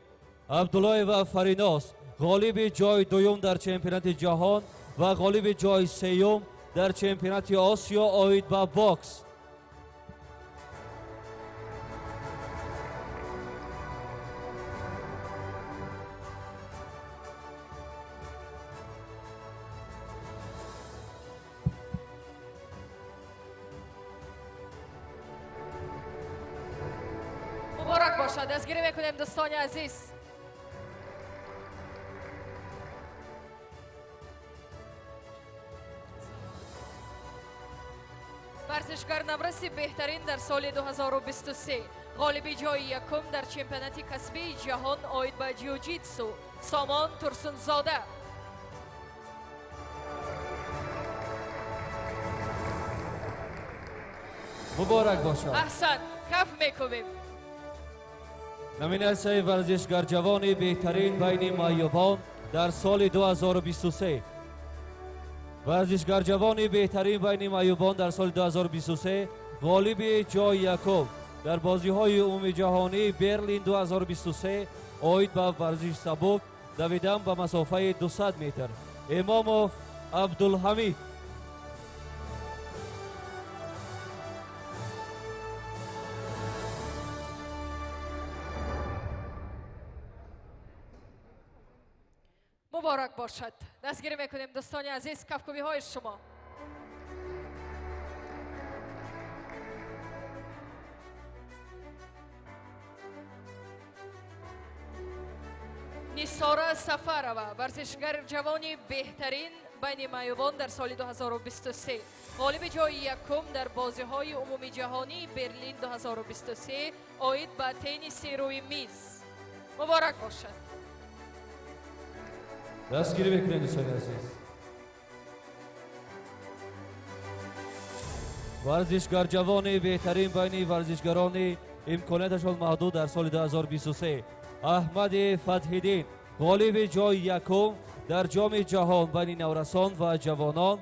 Абдуллоева Фариноз, ғолиби ҷои дуюм дар чемпионати ҷаҳон ва ғолиби ҷои сеюм дар чемпионати Осиё оид ба бокс. Муборак бошад. Дастгирӣ мекунем дӯстони азиз. Варзишгар навраси беҳтарин дар соли 2023 ғолиби ҷои якум дар чемпионати касбии ҷаҳон оид ба ҷиу-ҷитсу Сомон Турсунзода. Муборак бошад. Аҳсан, каф мекӯбем. Номинатсияи варзишгарҷавони беҳтарин байни маъюбон дар соли 2023. Варзишгарҷавони беҳтарин байни маъюбон дар соли 2023 ғолиби ҷои якум дар бозиҳои умумиҷаҳонии Берлин 2023 оид ба варзиши сабук давидан ба масофаи 200 метр Имомов Абдулҳамид. Муборак бошад. Дастгирӣ мекунем дӯстони азиз, кафкӯбиҳои шумо. Нисора Сафарова, варзишгари ҷавони беҳтарин байни маъюбон дар соли 2023, ғолиби ҷои якум дар бозиҳои умумиҷаҳонии Берлин 2023 оид ба тенниси рӯи миз. Муборак бошад. Дастгирӣ мекунем дӯстони азиз. Варзишгарҷавони беҳтарин байни варзишгарони имконияташон маҳдуд дар соли 2023 Аҳмади Фатҳиддин, ғолиби ҷои якум дар ҷоми ҷаҳон байни наврасон ва ҷавонон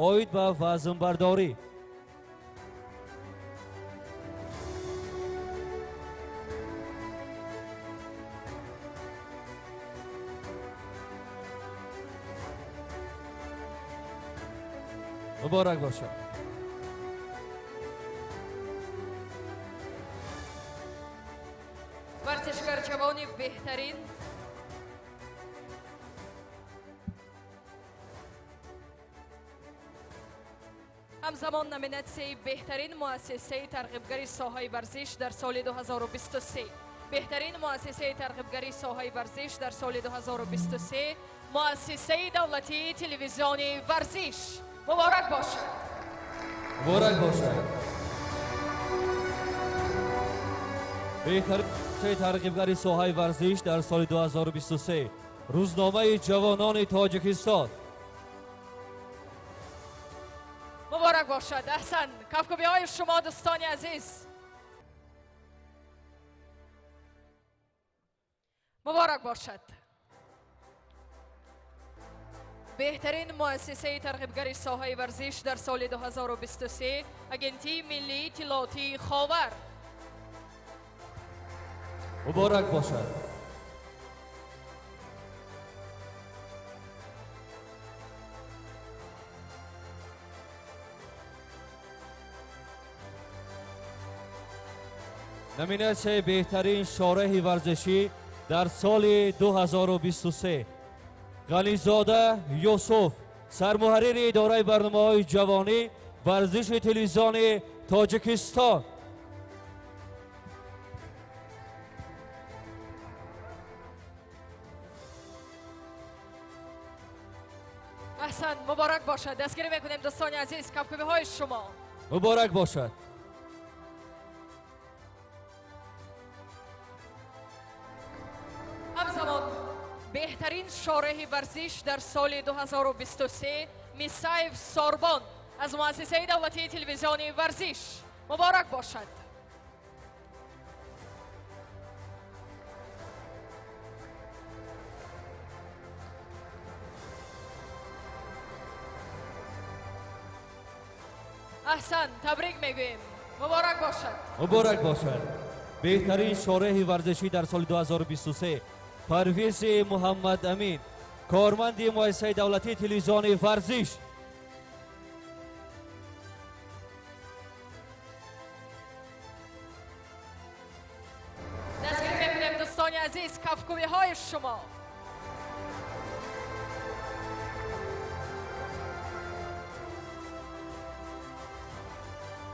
оид ба вазнбардорӣ. Муборак бошад. Варзишгарҷавони беҳтарин Ҳамзамон номинатсияи беҳтарин муассисаи тарғибгари соҳаи варзиш дар соли 2023. Беҳтарин муассисаи тарғибгари соҳаи варзиш дар соли 2023 муассисаи давлатии телевизиони варзиш. Муборак бошад! Муборак бошад! Беҳтарин тарғибгари соҳаи варзиш дар соли 2023 рӯзномаи ҷавонони Тоҷикистон. Муборак бошад! Аҳсан! Кафкӯбиҳои шумо дӯстони азиз. Муборак бошад! Беҳтарин муассисаи тарғибгари соҳаи варзиш дар соли 2023 Агентии миллии иттилоотии Ховар. Муборак бошад! Номинатсияи беҳтарин шореҳи варзишӣ дар соли 2023 Ғанизода Юсуф, сармуҳаррири идораи барномаҳои ҷавонӣ варзиши телевизиони Тоҷикистон. Аҳсан, муборак бошад. Дастгирӣ мекунем дӯстони азиз, кафкӯбиҳои шумо. Муборак бошад. Ҳамзамон беҳтарин шореҳи варзиш дар соли 2023 Мисаев Сорбон аз муассисаи давлатии телевизиони варзиш. Муборак бошад. Аҳсан, табрик мегӯем. Муборак бошад. Муборак бошад. Беҳтарин шореҳи варзишӣ дар соли 2023 Парвизи Муҳаммад Амин, корманди муассисаи давлатии телевизиони варзиш. Дастгирӣ мекунем дӯстони азиз, кафкӯбиҳои шумо.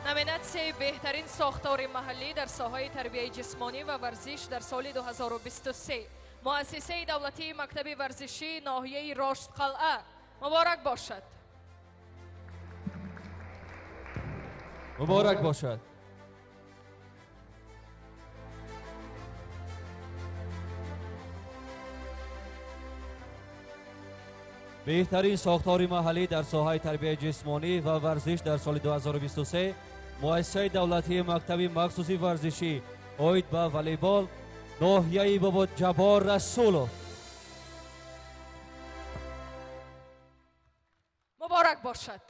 Номинатсияи беҳтарин сохтори маҳаллӣ дар соҳаи тарбияи ҷисмонӣ ва варзиш дар соли 2023 муассисаи давлатии мактаби варзишии ноҳияи Роштқалъа. Муборак бошад. Муборак бошад. Беҳтарин сохтори маҳаллӣ дар соҳаи тарбияи ҷисмонӣ ва варзиш дар соли 2023 муассисаи давлатии мактаби махсуси варзишӣ оид ба волейбол ноҳияи Бобоҷаббор Расулов. Муборак бошад.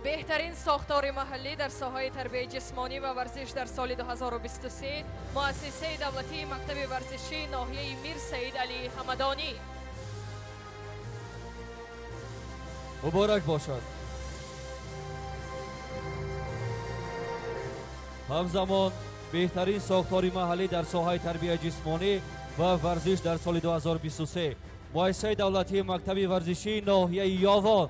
Беҳтарин сохтори маҳаллӣ дар соҳаи тарбияи ҷисмонӣ ва варзиш дар соли 2023 муассисаи давлатии мактаби варзишии ноҳияи Мир Саид Алӣ Ҳамадонӣ. Муборак бошад. Ҳамзамон беҳтарин сохтори маҳаллӣ дар соҳаи тарбияи ҷисмонӣ ва варзиш дар соли 2023 муассисаи давлатии мактаби варзишии ноҳияи Ёвон.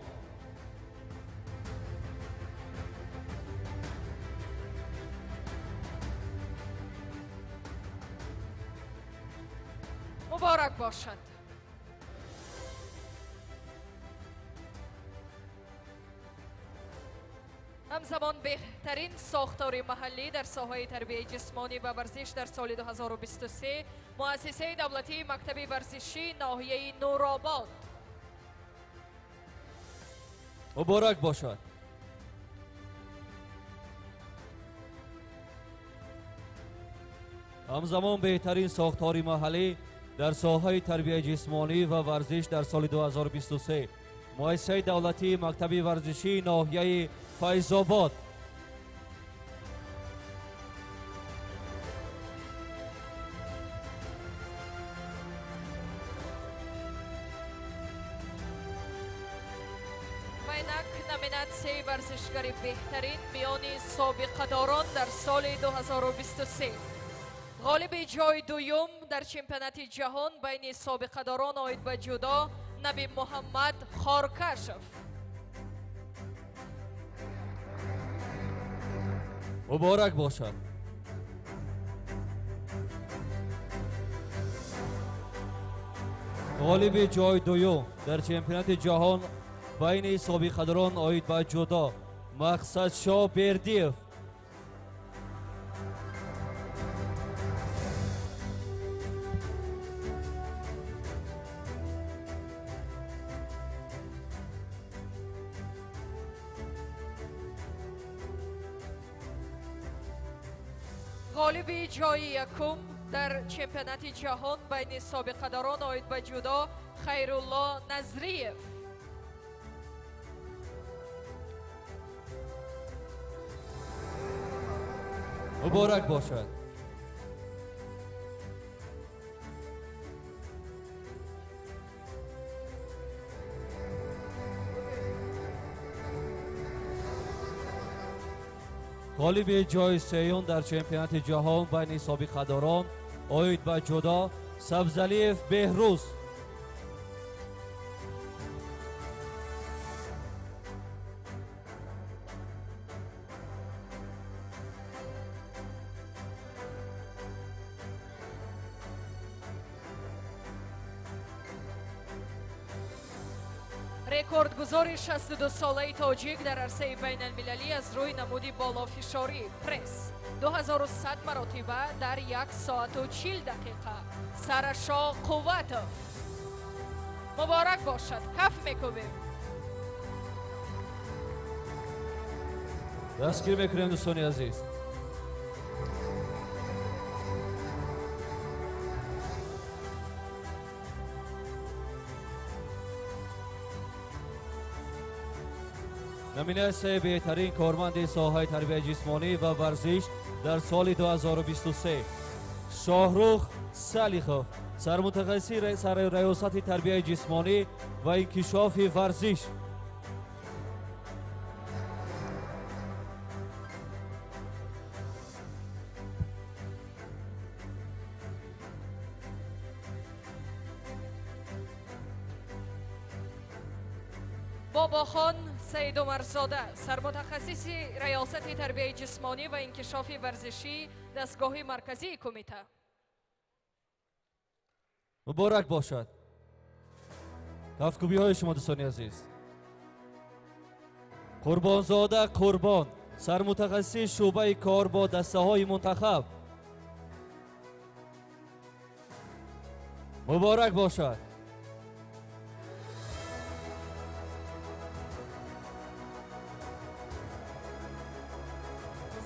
Муборак бошад. Ҳамзамон беҳтарин сохтори маҳаллӣ дар соҳаи тарбияи ҷисмонӣ ва варзиш дар соли 2023 муассисаи давлатии мактаби варзишии ноҳияи Нуробод. Муборак бошад. Ҳамзамон беҳтарин сохтори маҳаллӣ дар соҳаи тарбияи ҷисмонӣ ва варзиш дар соли 2023 муассисаи давлатии мактаби варзишии ноҳияи Файзобод. Ва Инак номинатсияи варзишгари беҳтарин миёни собиқадорон дар соли 2023. Ғолиби ҷои дуюм дар чемпионати ҷаҳон байни собиқадорон оид ба ҷудо Наби Муҳаммад Хоркашов. Муборак бошад. Ғолиби ҷои дуюм дар чемпионати ҷаҳон байни собиқадорон оид ба ҷудо Мақсадшоҳ Бердиев. Ғолиби ҷои якум дар чемпионати ҷаҳон байни собиқадорон оид ба ҷудо Хайрулло Назриев. Муборак бошад. Ғолиби ҷои сеюм дар чемпионати ҷаҳон байни собиқадорон оид ба ҷудо Сабзалиев Беҳрӯз. Рекордгузори 62-солаи тоҷик дар арсаи байналмилалӣ аз рӯи намуди болофишорӣ пресс 2100 маротиба дар 1 соату 40 дақиқа Сарашо Қувватов. Муборак бошад, каф мекӯбем. Дастгир мекунем, дӯстони азиз. Номинатсияи беҳтарин корманди соҳаи тарбияи ҷисмонӣ ва варзиш дар соли 2023 Шоҳрух Салихов, сармутахассиси раёсати тарбияи ҷисмонӣ ва инкишофи варзиш. Бобохон Саидумарзода, сармутахассиси раёсати тарбияи ҷисмонӣ ва инкишофи варзишӣ дастгоҳи марказии кумита. Муборак бошад. Кафкӯбиҳои шумо, дӯстони азиз. Қурбонзода Қурбон, сармутахассиси шӯъбаи кор бо дастаҳои мунтахаб. Муборак бошад.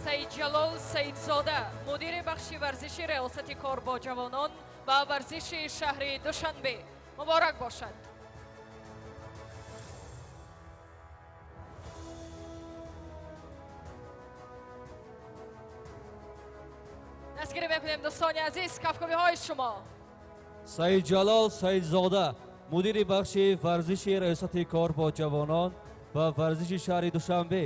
Саидҷалол Саидзода, мудири бахши варзиши раёсати кор бо ҷавонон ва варзиши шаҳри Душанбе. Муборак бошад. Дастгирӣ мекунем, дӯстони азиз, кафкӯбиҳои шумо. Саидҷалол Саидзода, мудири бахши варзиши раёсати кор бо ҷавонон ва варзиши шаҳри Душанбе.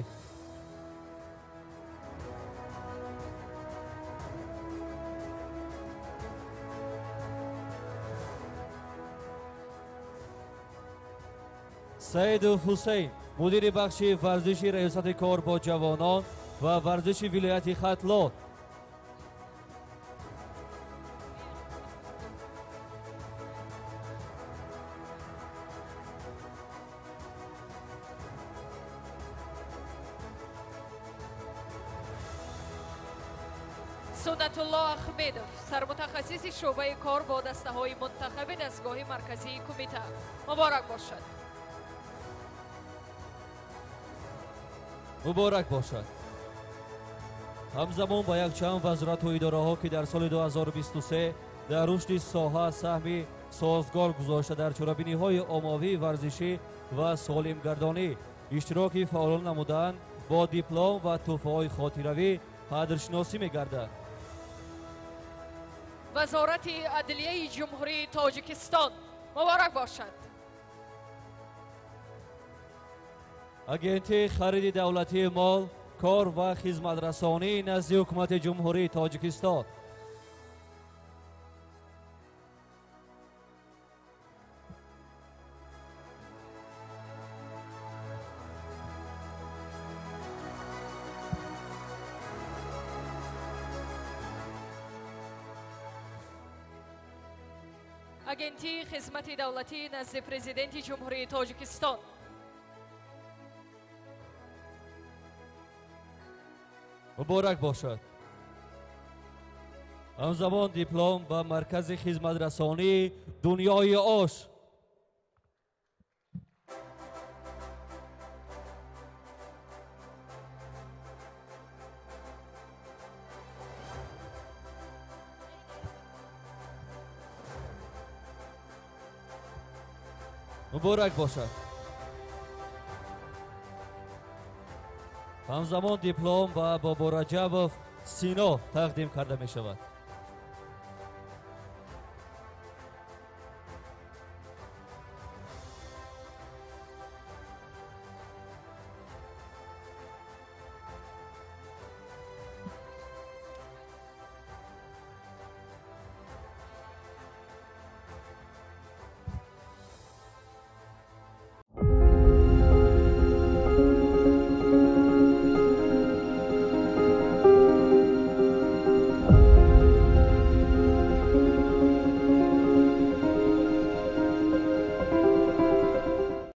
Саидов Ҳусейн, мудири бахши варзиши раёсати кор бо ҷавонон ва варзиши вилояти Хатлон. Суннатулло Ахмедов, сармутахассиси шӯъбаи кор бо дастаҳои мунтахаби дастгоҳи марказии кумита. Муборак бошад. Муборак бошад. Ҳамзамон ба якчанд вазорату идораҳо, ки дар соли 2023 дар рушди соҳа саҳми созгор гузошта, дар чорабиниҳои оммавии варзишӣ ва солимгардонӣ иштироки фаъолона намуданд, бо диплом ва тӯҳфаҳои хотиравӣ қадршиносӣ мегардад. Вазорати адлияи Ҷумҳурии Тоҷикистон. Муборак бошад. Агентии хариди давлатии мол, кор ва хизматрасонии назди Ҳукумати Ҷумҳурии Тоҷикистон. Агентии хизмати давлатӣ назди Президенти Ҷумҳурии Тоҷикистон. Муборак бошад. Ҳамзамон диплом ба маркази хизматрасонии Дунёи ош. Муборак бошад. Ҳамзамон диплом ба Бобораҷабов Сино тақдим карда мешавад.